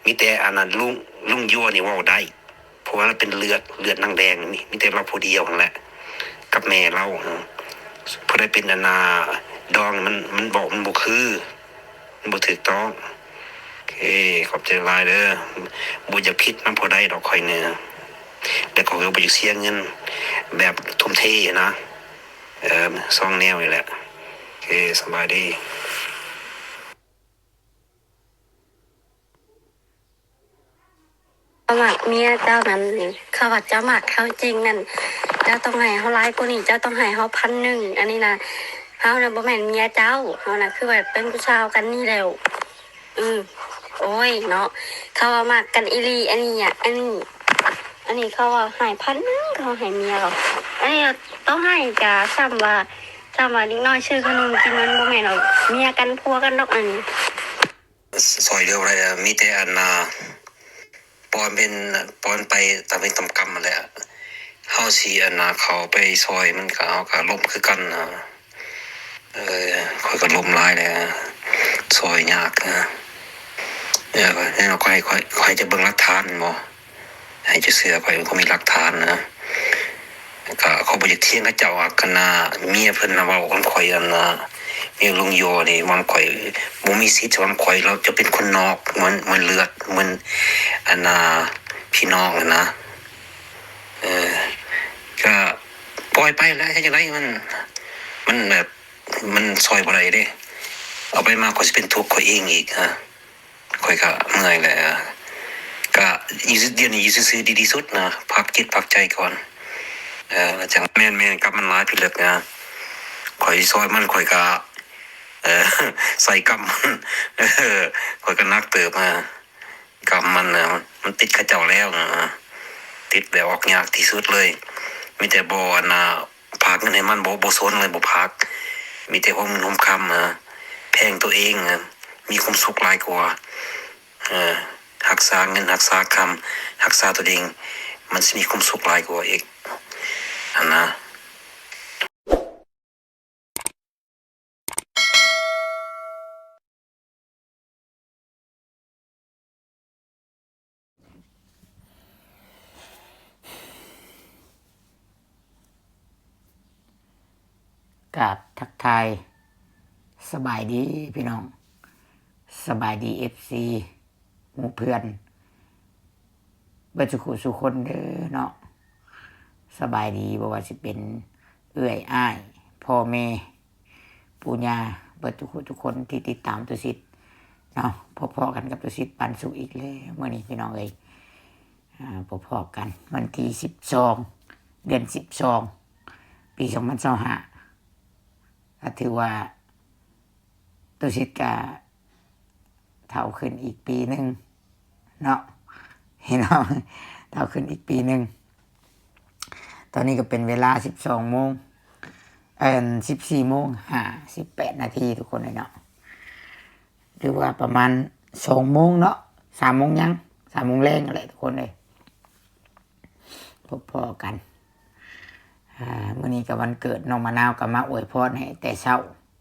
ມີແຕ່ອັນນັ້ນ ລຸງ ລຸງຢວນີ້ເວົ້າໄດ້ ເພາະວ່າລາວເປັນເລືອດ ເລືອດນາງແດງນີ້ ມີແຕ່ລາວຜູ້ດຽວຫັ້ນແຫຼະ ກັບແມ່ລາວ. ຜູ້ໃດເປັນອັນນ່າ ດອງ ມັນ ມັນເວົ້າ ມັນບໍ່ຄື ມັນບໍ່ຖືກຕ້ອງ. ໂອເຄ ຂອບໃຈຫຼາຍເດີ. ບໍ່ຢາກຜິດນຳຜູ້ໃດດອກຂ້ອຍນີ້ ແຕ່ຂ້ອຍກໍບໍ່ຢາກເສຍເງິນແບບທຸ່ມເທນະ. ເອີ ສອງແນວນີ້ແຫຼະ. ໂອເຄ ສະບາຍດີ. ເຈົ້າມັກເມຍເຈົ້ານັ້ນ ເຂົາວ່າເຈົ້າມັກເຮົາຈິງນັ້ນ ເຈົ້າຕ້ອງໃຫ້ເຮົາຫຼາຍກວ່ານີ້ ເຈົ້າຕ້ອງໃຫ້ເຮົາພັນໜຶ່ງ. ອັນນີ້ນະ ເຮົານະບໍ່ແມ່ນເມຍເຈົ້າ ເຮົານະຄືວ່າເປັນຜູ້ສາວກັນນີ້ແລ້ວ. ອື ໂອ້ຍເນາະ ເຂົາວ່າມັກກັນອີ່ຫຼີ ອັນນີ້ອະ ອັນນີ້ ອັນນີ້ເຂົາວ່າໃຫ້ພັນໜຶ່ງ ເຂົາໃຫ້ເມຍເຂົາ ອັນນີ້ຕ້ອງໃຫ້ກະສ່ຳວ່າ ສ່ຳວ່າເດັກນ້ອຍຊື້ຂະໜົມກິນ ມັນບໍ່ແມ່ນວ່າເມຍກັນຜົວກັນດອກ ອັນນີ້. ຊ- ຊ່ອຍເຫຼືອບໍ່ໄດ້ ມີແຕ່ອັນນ່າ ປ່ອຍເປັນ ປ່ອຍໄປຕາມເວນຕາມກຳຫັ້ນແຫຼະ. ເຮົາຊິອັນນ່າ ເຂົ້າໄປຊ່ອຍມັນກະ ເຮົາກະລົ້ມຄືກັນນະ. ເອີ ຂ້ອຍກະລົ້ມຫຼາຍແລ້ວ ຊ່ອຍຍາກນະ. ເອີ ແລ້ວຂ້ອຍ ຂ້ອຍ ຂ້ອຍຈະເບິ່ງຫຼັກຖານແມ່ນບໍ່? ໃຫ້ເຈົ້າເຊື່ອຂ້ອຍ ຂ້ອຍມີຫຼັກຖານນະ. ກະຂ້ອຍບໍ່ຢາກຖຽງເຂົາເຈົ້າ ອັນນ່າ ເມຍເພິ່ນນະເວົ້າກັບຂ້ອຍ ອັນນ່າ ເມຍລຸງຢໍນີ້ ວ່າຂ້ອຍບໍ່ມີສິດ ວ່າຂ້ອຍ ລາວຈະເປັນຄົນນອກ ເໝືອນ ເໝືອນເລືອດ ເໝືອນ ອັນນ່າ ພີ່ນ້ອງຫັ້ນນະ. ເອີ ກະປ່ອຍໄປແຫຼະ ເຮັດຈັ່ງໃດ ມັນ ມັນແບບ ມັນຊ່ອຍບໍ່ໄດ້ເດ້. ເອົາໄປມາຂ້ອຍຊິເປັນທຸກຂ້ອຍເອງອີກນະ. ຂ້ອຍກະເມື່ອຍແຫຼະ ກະຢູ່ ດຽວນີ້ຢູ່ຊື່ໆ ດີທີ່ສຸດນະ ພັກຈິດພັກໃຈກ່ອນ. ເອີ ຈັ່ງ ແມ່ນໆ ກຳມັນຫຼາຍ ພີ່ເລິກນະ. ຂ້ອຍຊິຊ່ອຍມັນ ຂ້ອຍກະ ເອີ ໃສ່ກຳມັນ ເອີ ຂ້ອຍກະໜັກເຕີບນະ ກຳມັນນະ ມັນຕິດເຂົາເຈົ້າແລ້ວນະ ຕິດແບບອອກຍາກທີ່ສຸດເລີຍ. ມີແຕ່ບໍ່ ອັນນ່າ ຝາກເງິນໃຫ້ມັນ ບໍ່ ບໍ່ສົນເລີຍ ບໍ່ຝາກ ມີແຕ່ຫົວເງິນຫົວຄຳນະ ແພງຕົວເອງນະ ມີຄວາມສຸກຫຼາຍກວ່າ. ເອີ ຮັກສາເງິນ ຮັກສາຄຳ ຮັກສາຕົວເອງ ມັນຊິມີຄວາມສຸກຫຼາຍກວ່າອີກຫັ້ນນະ. ກາບທັກທາຍສະບາຍດີພີ່ນ້ອງ ສະບາຍດີເອັຟຊີ ໝູ່ເພື່ອນ ເບິດສູ່ຜູ້ສູ່ຄົນເດີເນາະ. ສະບາຍດີ ບໍ່ວ່າຊິເປັນເອື້ອຍອ້າຍ ພໍ່ແມ່ ປູ່ຍ່າ ເບິດທຸກຜູ້ທຸກຄົນທີ່ຕິດຕາມຕຸສິດເນາະ. ພົບພໍ້ກັນກັບຕຸສິດປັນສຸກອີກແລ້ວ ມື້ນີ້ພີ່ນ້ອງເອີຍ. ອ່າ ພົບພໍ້ກັນວັນທີສິບສອງ ເດືອນສິບສອງ ປີສອງພັນຊາວຫ້າ ກໍຖືວ່າ ຕຸສິດກະເຖົ້າຂຶ້ນອີກປີໜຶ່ງເນາະ ພີ່ນ້ອງ ເຖົ້າຂຶ້ນອີກປີໜຶ່ງ. ຕອນນີ້ກໍເປັນເວລາສິບສອງໂມງ ເອີ ສິບສີ່ໂມງຫ້າສິບແປດນາທີ ທຸກຄົນເອີຍເນາະ ຫຼືວ່າປະມານສອງໂມງເນາະ ສາມໂມງຫຍັງ ສາມໂມງແລງຫັ້ນແຫຼະ ທຸກຄົນເອີຍ. ພົບພໍ້ກັນ ອ່າ ມື້ນີ້ກໍວັນເກີດ ນ້ອງມະນາວກໍມາອວຍພອນໃຫ້ແຕ່ເຊົ້າ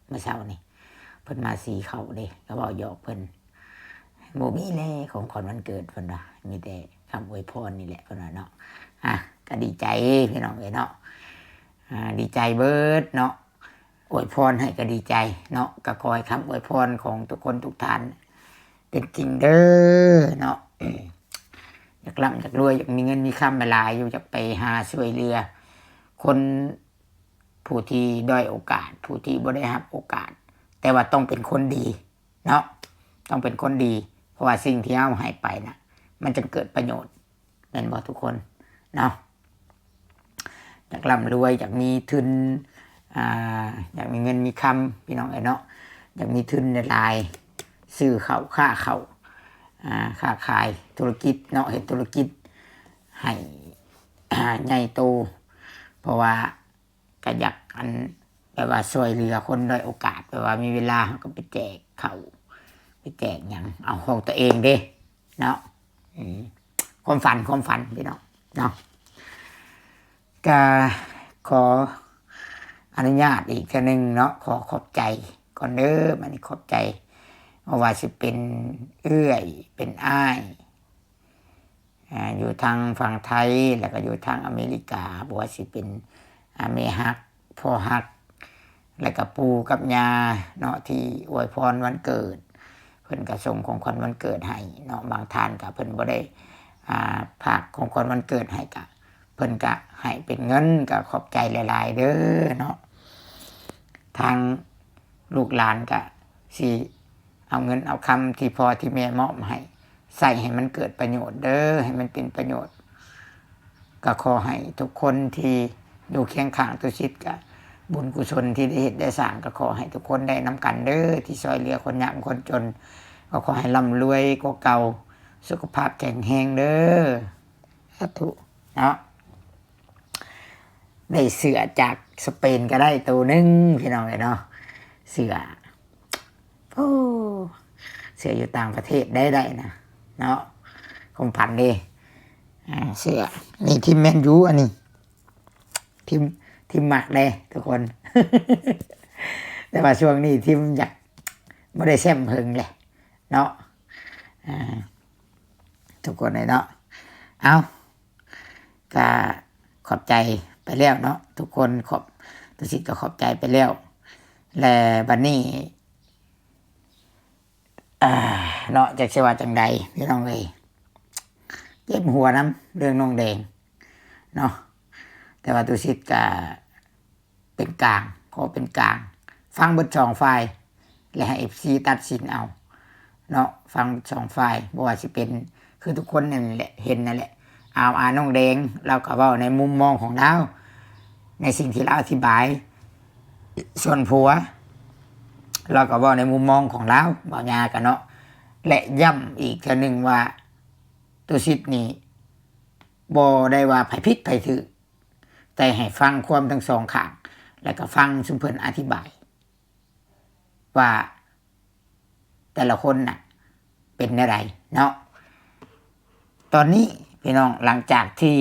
ມື້ເຊົ້ານີ້ ເພິ່ນມາສີເຂົ້າເດ້ ກໍເວົ້າຫຍອກເພິ່ນ ບໍ່ມີແຫຼະຂອງຂວັນວັນເກີດ ເພິ່ນວ່າ ມີແຕ່ຄຳອວຍພອນນີ້ແຫຼະ ເພິ່ນວ່າເນາະ. ອ່າ ກໍດີໃຈພີ່ນ້ອງເອີຍເນາະ ອ່າ ດີໃຈເບິດເນາະ ອວຍພອນໃຫ້ກໍດີໃຈເນາະ. ກໍຂໍໃຫ້ຄຳອວຍພອນຂອງທຸກຄົນທຸກທ່ານເປັນຈິງເດີເນາະ. ຢາກລ່ຳຢາກລວຍ ຢາກມີເງິນມີຄຳຫຼາຍໆ ຢູ່ ຢາກໄປຫາຊ່ວຍເຫຼືອຄົນຜູ້ທີ່ດ້ອຍໂອກາດ ຜູ້ທີ່ບໍ່ໄດ້ຮັບໂອກາດ ແຕ່ວ່າຕ້ອງເປັນຄົນດີເນາະ ຕ້ອງເປັນຄົນດີ ເພາະວ່າສິ່ງທີ່ເຮົາໃຫ້ໄປນະ ມັນຈະເກີດປະໂຫຍດ ແມ່ນບໍ່ທຸກຄົນເນາະ? ຢາກລ່ຳລວຍ ຢາກມີທຶນ ອ່າ ຢາກມີເງິນມີຄຳ ພີ່ນ້ອງເອີຍເນາະ ຢາກມີທຶນຫຼາຍໆ ຊື້ເຂົ້າ ຄ້າເຂົ້າ ອ່າ ຄ້າຂາຍ ທຸລະກິດເນາະ ເຮັດທຸລະກິດໃຫ້ ອ່າ ໃຫຍ່ໂຕ ເພາະວ່າ ກະຢາກ ອັນ ແບບວ່າຊ່ວຍເຫຼືອຄົນດ້ອຍໂອກາດ ແບບວ່າມີເວລາເຮົາກໍໄປແຈກເຂົ້າ ໄປແຈກຫຍັງ ເອົາຂອງຕົວເອງເດ້ເນາະ. ອືມ ຄວາມຝັນ ຄວາມຝັນພີ່ນ້ອງເນາະ. ກະຂໍອະນຸຍາດອີກເທື່ອໜຶ່ງເນາະ ຂໍຂອບໃຈກ່ອນເດີ ບັດນີ້ຂອບໃຈ ບໍ່ວ່າຊິເປັນເອື້ອຍ ເປັນອ້າຍ ອ່າ ຢູ່ທາງຝັ່ງໄທ ແລ້ວກໍຢູ່ທາງອາເມລິກາ ບໍ່ວ່າຊິເປັນ ອ່າ ແມ່ຮັກ ພໍ່ຮັກ ແລ້ວກໍປູ່ກັບຍ່າເນາະ ທີ່ອວຍພອນວັນເກີດ ເພິ່ນກໍສົ່ງຂອງຂວັນວັນເກີດໃຫ້ເນາະ. ບາງທ່ານກໍເພິ່ນບໍ່ໄດ້ ອ່າ ຝາກຂອງຂວັນວັນເກີດໃຫ້ ກໍ ເພິ່ນກະໃຫ້ເປັນເງິນ ກະຂອບໃຈຫຼາຍໆເດີ້ເນາະ. ທາງລູກຫຼານກະຊິເອົາເງິນເອົາຄຳທີ່ພໍ່ທີ່ແມ່ມອບໃຫ້ ໃຊ້ໃຫ້ມັນເກີດປະໂຫຍດເດີ້ ໃຫ້ມັນເປັນປະໂຫຍດ. ກະຂໍໃຫ້ທຸກຄົນທີ່ຢູ່ຄຽງຂ້າງຕຸສິດ ກະບຸນກຸສົນທີ່ໄດ້ເຮັດໄດ້ສ້າງ ກະຂໍໃຫ້ທຸກຄົນໄດ້ນຳກັນເດີ້ ທີ່ຊ່ວຍເຫຼືອຄົນຍາກຄົນຈົນ ກໍຂໍໃຫ້ລ່ຳລວຍກວ່າເກົ່າ ສຸຂະພາບແຂງແຮງເດີ້. ສາທຸເນາະ. ໄດ້ເສື້ອຈາກສະເປນກໍໄດ້ໂຕໜຶ່ງ ພີ່ນ້ອງເອີຍເນາະ. ເສື້ອ ໂອ້ ເສື້ອຢູ່ຕ່າງປະເທດໄດ້ ໄດ້ນະເນາະ ຄວາມຝັນເດ້ ອ່າ ເສື້ອ ນີ້ທີມແມນຢູ ອັນນີ້ ທີມ ທີມມັກເດ້ທຸກຄົນ ແຕ່ວ່າຊ່ວງນີ້ທີມຢາກ ບໍ່ໄດ້ແຊ້ມເຫິງແຫຼະເນາະ ອ່າ ທຸກຄົນເອີຍເນາະ. ເອົາ ກະຂອບໃຈໄປແລ້ວເນາະທຸກຄົນ ຂອບ ຕຸສິດກໍຂອບໃຈໄປແລ້ວ ແລະ ບັດນີ້ ອ່າ ເນາະ ຈັກຊິວ່າຈັ່ງໃດ ພີ່ນ້ອງເອີຍ ເຈັບຫົວນຳເລື່ອງນ້ອງແດງເນາະ. ແຕ່ວ່າຕຸສິດກະ ເປັນກາງ ຂໍເປັນກາງ ຟັງເບິດສອງຝ່າຍ ແລະ ໃຫ້ເອັຟຊີຕັດສິນເອົາເນາະ ຟັງເບິດສອງຝ່າຍ ບໍ່ວ່າຊິເປັນ ຄືທຸກຄົນນັ້ນແຫຼະ ເຫັນນັ້ນແຫຼະ ອາວອາ ນ້ອງແດງ ລາວກໍເວົ້າໃນມຸມມອງຂອງລາວ ໃນສິ່ງທີ່ລາວອະທິບາຍ. ສ່ວນຜົວ ລາວກໍເວົ້າໃນມຸມມອງຂອງລາວ ເວົ້າຍາກະເນາະ ແລະ ຢ້ຳອີກເທື່ອໜຶ່ງວ່າ ຕຸສິດນີ້ບໍ່ໄດ້ວ່າໃຜຜິດໃຜຖືກ ແຕ່ໃຫ້ຟັງຄວາມທັງສອງຂ້າງ ແລ້ວກໍຟັງຊຸມເພິ່ນອະທິບາຍວ່າແຕ່ລະຄົນນະເປັນແນວໃດເນາະ. ຕອນນີ້ພີ່ນ້ອງ ຫຼັງຈາກທີ່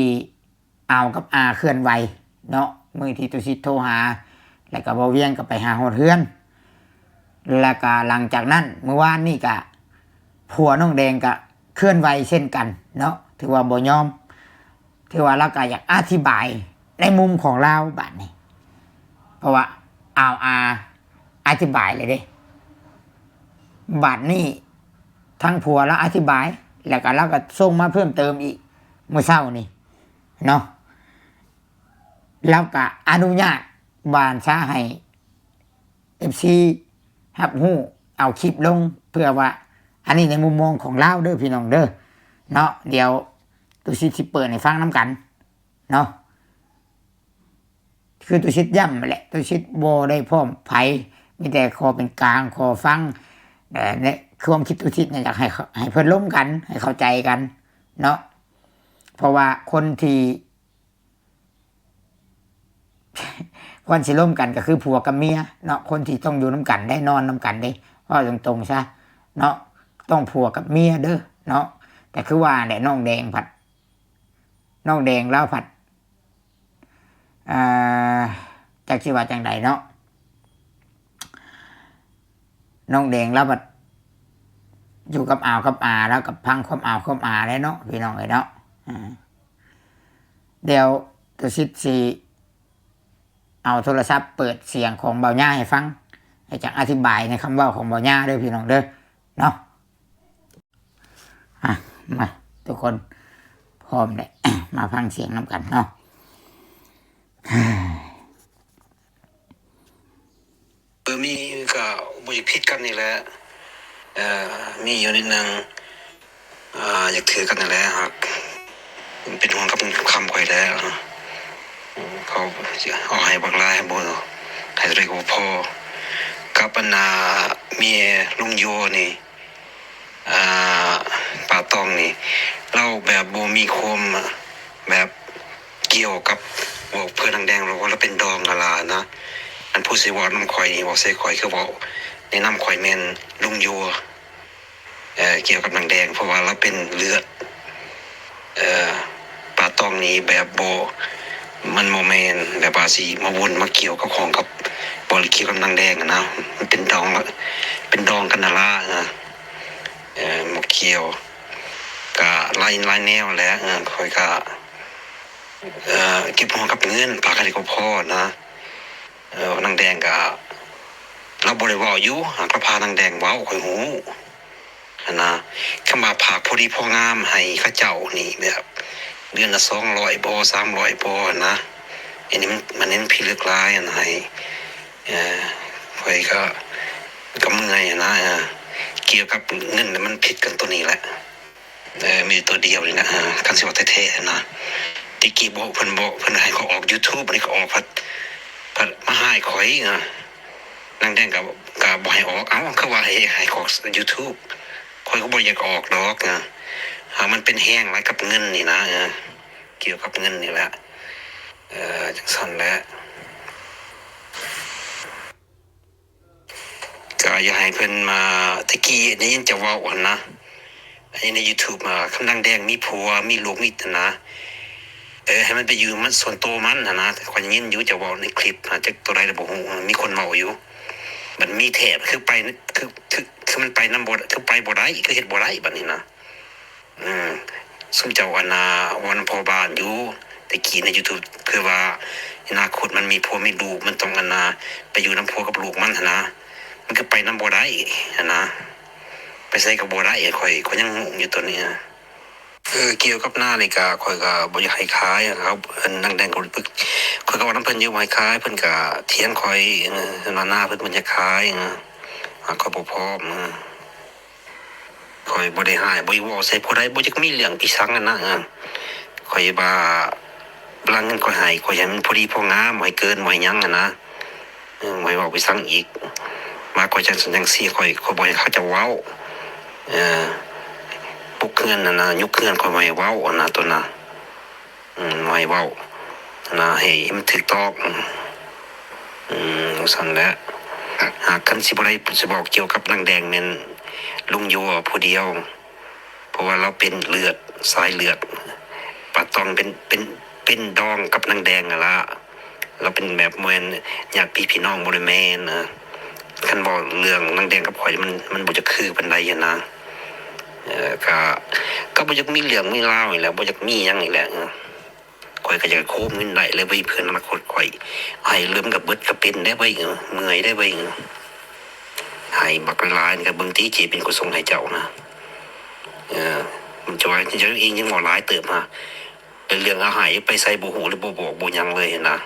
ອາວກັບອາເຄື່ອນໄຫວເນາະ ມື້ທີ່ຕຸສິດໂທຫາ ແລ້ວກໍບ່າວວຽງກໍໄປຫາຮອດເຮືອນ ແລ້ວກໍຫຼັງຈາກນັ້ນ ມື້ວານນີ້ກໍຜົວນ້ອງແດງກໍເຄື່ອນໄຫວເຊັ່ນກັນເນາະ ຖືວ່າບໍ່ຍອມ ຖືວ່າລາວກໍຢາກອະທິບາຍໃນມຸມຂອງລາວບາດນີ້ ເພາະວ່າອາວອາອະທິບາຍແລ້ວເດ້. ບາດນີ້ທາງຜົວລາວອະທິບາຍ ແລ້ວກໍລາວກໍສົ່ງມາເພີ່ມເຕີມອີກມື້ເຊົ້ານີ້ເນາະ ລາວກໍອະນຸຍາດວ່າຊະໃຫ້ ເອັຟຊີຮັບຮູ້ ເອົາຄລິບລົງ ເພື່ອວ່າ ອັນນີ້ໃນມຸມມອງຂອງລາວເດີ້ ພີ່ນ້ອງເດີ້ເນາະ. ດຽວຕຸສິດຊິເປີດໃຫ້ຟັງນຳກັນເນາະ. ຄືຕຸສິດຢ້ຳແຫຼະ ຕຸສິດບໍ່ໄດ້ພ້ອມໃຜ ມີແຕ່ຂໍເປັນກາງ ຂໍຟັງ ເອີ ໃນຄວາມຄິດຕຸສິດນີ້ ຢາກໃຫ້ ໃຫ້ເພິ່ນລົມກັນ ໃຫ້ເຂົ້າໃຈກັນເນາະ. ເພາະວ່າຄົນທີ່ ຄວນຊິລົມກັນກໍຄືຜົວກັບເມຍເນາະ ຄົນທີ່ຕ້ອງຢູ່ນຳກັນໄດ້ ນອນນຳກັນເດ້ ເວົ້າຕົງໆຊະເນາະ ຕ້ອງຜົວກັບເມຍເດີ້ເນາະ. ແຕ່ຄືວ່າແຫຼະ ນ້ອງແດງພັດ ນ້ອງແດງລາວພັດ ອ່າ ຈັກຊິວ່າຈັ່ງໃດເນາະ ນ້ອງແດງລາວພັດຢູ່ກັບອາວກັບອາ ລາວກໍຟັງຄວາມອາວຄວາມອາແຫຼະເນາະ ພີ່ນ້ອງເອີຍເນາະ. ດຽວຕຸສິດຊິເອົາໂທລະສັບເປີດສຽງຂອງບ່າວຍ່າໃຫ້ຟັງ ແລ້ວຈັ່ງອະທິບາຍໃນຄຳເວົ້າຂອງບ່າວຍ່າເດີ້ ພີ່ນ້ອງເດີ້ເນາະ. ອ່ະ ມາ ທຸກຄົນພ້ອມແລ້ວ ມາຟັງສຽງນຳກັນເນາະ. ເອີ ມີກໍບໍ່ຢາກຜິດກັນນີ້ແຫຼະ ເອີ ມີຢູ່ນິດໜຶ່ງ ອ່າ ຢາກຖືກັນນັ້ນແຫຼະ ຫາກເປັນຫ່ວງກັບຄຳຂ້ອຍແຫຼະ ເຂົາເອົາໃຫ້ບັກຫຼາຍ ໃຫ້ບໍ່ ໃຫ້ເທົ່າໃດກໍບໍ່ພໍ ກັບອັນນ່າ ເມຍລຸງໂຍນີ້ ອ່າ ປາຕອງນີ້ ລາວແບບບໍ່ມີຄວາມແບບກ່ຽວກັບພວກເພື່ອນນາງແດງ ເພາະວ່າລາວເປັນດອງກັນລະນະ ອັນຜູ້ຊິເວົ້ານຳຂ້ອຍນີ້ ເວົ້າໃສ່ຂ້ອຍ ຄືເວົ້າແນະນຳຂ້ອຍແມ່ນລຸງໂຍ ເອີ ກ່ຽວກັບນາງແດງ ເພາະວ່າລາວເປັນເລືອດ ເອີ ປາຕອງນີ້ແບບບໍ່ ມັນບໍ່ແມ່ນແບບວ່າຊິມາວົນມາກ່ຽວກັບຂອງກັບ ບໍ່ກ່ຽວກັບນາງແດງນະ ມັນເປັນດອງ ເປັນດອງກັນນະລະນະ ເອີ ບໍ່ກ່ຽວ ກະ ຫຼາຍ ຫຼາຍແນວແຫຼະ. ເອີ ຂ້ອຍກະ ເອີ ເກັບຫົວກັບເງິນ ປາກໃດກໍພໍນະ. ເອີ ນາງແດງກະ ລາວບໍ່ໄດ້ເວົ້າຢູ່ ຫາກລາວພານາງແດງເວົ້າ ຂ້ອຍຮູ້ຫັ້ນນະ. ຄຳວ່າຝາກພໍດີພໍງາມໃຫ້ເຂົາເຈົ້ານີ້ ແບບເດືອນລະສອງຮ້ອຍບໍ່ ສາມຮ້ອຍບໍ່ຫັ້ນນະ. ອັນນີ້ມັນ ມັນ ມັນພິລຶກຫຼາຍຫັ້ນນະ. ເອີ ຂ້ອຍກະ ກະເມື່ອຍຫັ້ນນະ. ເອີ ກ່ຽວກັບເງິນນະ ມັນຜິດກັນໂຕນີ້ແຫຼະ. ເອີ ມີໂຕດຽວນີ້ນະ. ເອີ ຄັນຊິເວົ້າແທ້ໆນະ ແຕ່ກີ້ບອກເພິ່ນ ບອກເພິ່ນໃຫ້ຂ້ອຍອອກ YouTube ອັນນີ້ກໍອອກ ພັດ ພັດມາຮ້າຍຂ້ອຍ. ເອີ ນາງແດງກໍ ກໍບໍ່ໃຫ້ອອກ. ເອົ້າ ຄືວ່າໃຫ້ ໃຫ້ອອກ YouTube ຂ້ອຍກໍບໍ່ຢາກອອກດອກ. ເອີ ຫາກມັນເປັນແຮງຫຼາຍກັບເງິນນີ້ນະ. ເອີ ກ່ຽວກັບເງິນນີ້ແຫຼະ. ເອີ ຈັ່ງຊັ້ນແຫຼະ. ກໍຢາກໃຫ້ເພິ່ນມາ ແຕ່ກີ້ໄດ້ຍິນເຈົ້າເວົ້າຫັ້ນນະ ໃນ YouTube ວ່າ ຄຳນາງແດງມີຜົວມີລູກມີຫັ້ນນະ. ເອີ ໃຫ້ມັນໄປຢູ່ ມັນສ່ວນໂຕມັນຫັ້ນນະ. ຂ້ອຍໄດ້ຍິນຢູ່ເຈົ້າເວົ້າໃນຄລິບນະ ຈັກໂຕໃດລະບໍ່ຮູ້ ມີຄົນເວົ້າຢູ່. ບັດມີແທ້ ຄືໄປ ຄື ຄື ຄືມັນໄປນຳບໍ່ ຄືໄປບໍ່ໄດ້ ຄືເຮັດບໍ່ໄດ້ບັດນີ້ນະ. ເອີ ຊຸມເຈົ້າ ອັນນ່າ ເວົ້ານຳພໍ່ບ້ານຢູ່ ແຕ່ກີ້ໃນ YouTube ເພື່ອວ່າອະນາຄົດມັນມີຜົວມີລູກ ມັນຕ້ອງ ອັນນ່າ ໄປຢູ່ນຳຜົວກັບລູກມັນຫັ້ນນະ. ມັນກໍໄປນຳບໍ່ໄດ້ຫັ້ນນະ ໄປໃສກໍບໍ່ໄດ້. ຂ້ອຍ ຂ້ອຍຍັງງົງຢູ່ໂຕນີ້. ເອີ ກ່ຽວກັບນານີ້ກະ ຂ້ອຍກະບໍ່ຢາກໃຫ້ຂາຍ. ເຂົາ ອັນ ນາງແດງກໍປຶກ ຂ້ອຍກໍເວົ້ານຳເພິ່ນຢູ່ ບໍ່ໃຫ້ຂາຍ ເພິ່ນກະຖຽງຂ້ອຍ. ເອີ ວ່ານາເພິ່ນບໍ່ຢາກຂາຍ. ເອີ ຫາກຂ້ອຍບໍ່ພ້ອມ. ເອີ ຂ້ອຍບໍ່ໄດ້ຮ້າຍ ບໍ່ໄດ້ເວົ້າໃສ່ຜູ້ໃດ ບໍ່ຢາກມີເລື່ອງມີສັງຫັ້ນນະ. ເອີ ຂ້ອຍວ່າ ເວລາເງິນຂ້ອຍໃຫ້ ຂ້ອຍໃຫ້ມັນພໍດີພໍງາມ ບໍ່ໃຫ້ເກີນ ບໍ່ໃຫ້ຫຍັງຫັ້ນນະ. ເອີ ບໍ່ໃຫ້ເວົ້າໄປສັງອີກ ວ່າຂ້ອຍຈັ່ງຊັ້ນຈັ່ງຊີ້ ຂ້ອຍ ຂ້ອຍບໍ່ໃຫ້ເຂົາເຈົ້າເວົ້າ. ເອີ ປຸກເຮືອນຫັ້ນນະ ຍຸກເຮືອນ ຂ້ອຍບໍ່ໃຫ້ເວົ້າຫັ້ນນະ ໂຕນະ. ອືມ ບໍ່ໃຫ້ເວົ້ານະ ໃຫ້ມັນຖືກຕ້ອງ. ອືມ ຈັ່ງຊັ້ນແຫຼະ. ຫາກຄັນຊິບໍ່ໄດ້ ຊິເວົ້າກ່ຽວກັບນາງແດງແມ່ນລຸງຍົວຜູ້ດຽວ ເພາະວ່າລາວເປັນເລືອດ ສາຍເລືອດ ປາຕອງເປັນ ເປັນ ເປັນດອງກັບນາງແດງຫັ້ນລະ. ລາວເປັນແບບ ບໍ່ແມ່ນຍາດພີ່ພີ່ນ້ອງ ບໍ່ໄດ້ແມ່ນນະ. ຄັນເວົ້າເລື່ອງນາງແດງກັບຂ້ອຍ ມັນ ມັນບໍ່ຈະຄືປານໃດຫັ້ນນະ. ເອີ ກະ ກະບໍ່ຢາກມີເລື່ອງມີລາວນີ້ແຫຼະ ບໍ່ຢາກມີຫຍັງນີ້ແຫຼະ. ເອີ ຂ້ອຍກໍຢາກໂຄມເງິນໄດ້ແລ້ວເວີຍ ເພື່ອອະນາຄົດຂ້ອຍ ໃຫ້ເລີ່ມກັບເບິດກໍເປັນໄດ້ເວີຍ. ເອີ ເມື່ອຍໄດ້ເວີຍ. ເອີ ໃຫ້ບັກຫຼາຍໆນີ້ກໍເບິ່ງຕິ ເຈເປັນຜູ້ສົ່ງໃຫ້ເຈົ້ານະ. ເອີ ມັນຈະວ່າເຈົ້າເອງຍັງເວົ້າຫຼາຍເຕີບຫາ ເລື່ອງເອົາໃຫ້ໄປໃສບໍ່ຮູ້ ຫຼື ບໍ່ບອກບໍ່ຫຍັງເລີຍຫັ້ນນະ.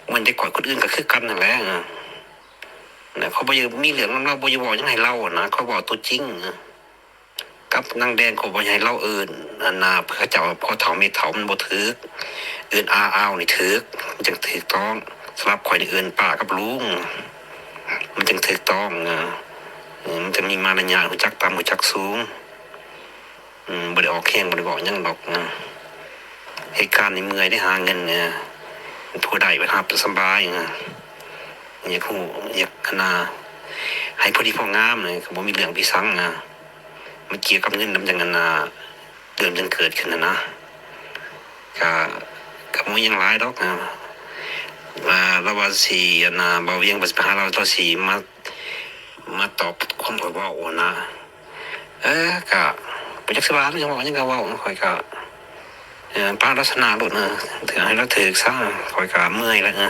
ແມ່ນແຕ່ຂ້ອຍ ຄົນອື່ນກໍຄືກັນຫັ້ນແຫຼະ. ເອີ ຂ້ອຍບໍ່ຢາກມີເລື່ອງນຳລາວ ບໍ່ຢາກເວົ້າຫຍັງໃຫ້ລາວນະ ຂ້ອຍເວົ້າຕົວຈິງ. ກັບນາງແດງ ຂ້ອຍບໍ່ໃຫ້ລາວເອີ້ນ ອັນນ່າ ເຂົາເຈົ້າ ພໍ່ເຖົ້າແມ່ເຖົ້າ ມັນບໍ່ຖືກ. ເອີ້ນອາອາວນີ້ຖືກ ມັນຈັ່ງຖືກຕ້ອງ. ສຳລັບຂ້ອຍນີ້ເອີ້ນປ້າກັບລຸງ ມັນຈັ່ງຖືກຕ້ອງ. ເອີ ມັນຈັ່ງມີມາລະຍາດ ຮູ້ຈັກຕ່ຳ ຮູ້ຈັກສູງ. ອືມ ບໍ່ໄດ້ອອກແຮງ ບໍ່ໄດ້ເວົ້າຫຍັງດອກ. ເອີ ເຮັດການນີ້ເມື່ອຍເດ້ ຫາເງິນນີ້ ຜູ້ໃດໄປຮັບສະບາຍ. ເອີ ຢາກຮູ້ ຢາກ ອັນນ່າ ໃຫ້ພໍດີພໍງາມ ກໍບໍ່ມີເລື່ອງມີສັງ. ເອີ ມັນກ່ຽວກັບເງິນນຳ ຈັ່ງ ອັນນ່າ ເລື່ອງຈັ່ງເກີດຂຶ້ນຫັ້ນນະ. ກະ ກະບໍ່ມີຫຍັງຫຼາຍດອກ. ເອີ ລາວວ່າຊິ ອັນນ່າ ບ່າວວຽງວ່າຊິໄປຫາລາວ ລາວຊິມາ ມາຕອບຄວາມຂ້ອຍເວົ້າຫັ້ນນະ. ເອີ ກະບໍ່ຈັກຊິວ່າ ເວົ້າຫຍັງກໍເວົ້າ ຂ້ອຍກະ ເອີ ປະລັກສະນະໂລດນະ ຖືກໃຫ້ລາວຖືກຊະ ຂ້ອຍກະເມື່ອຍແລ້ວ. ເອີ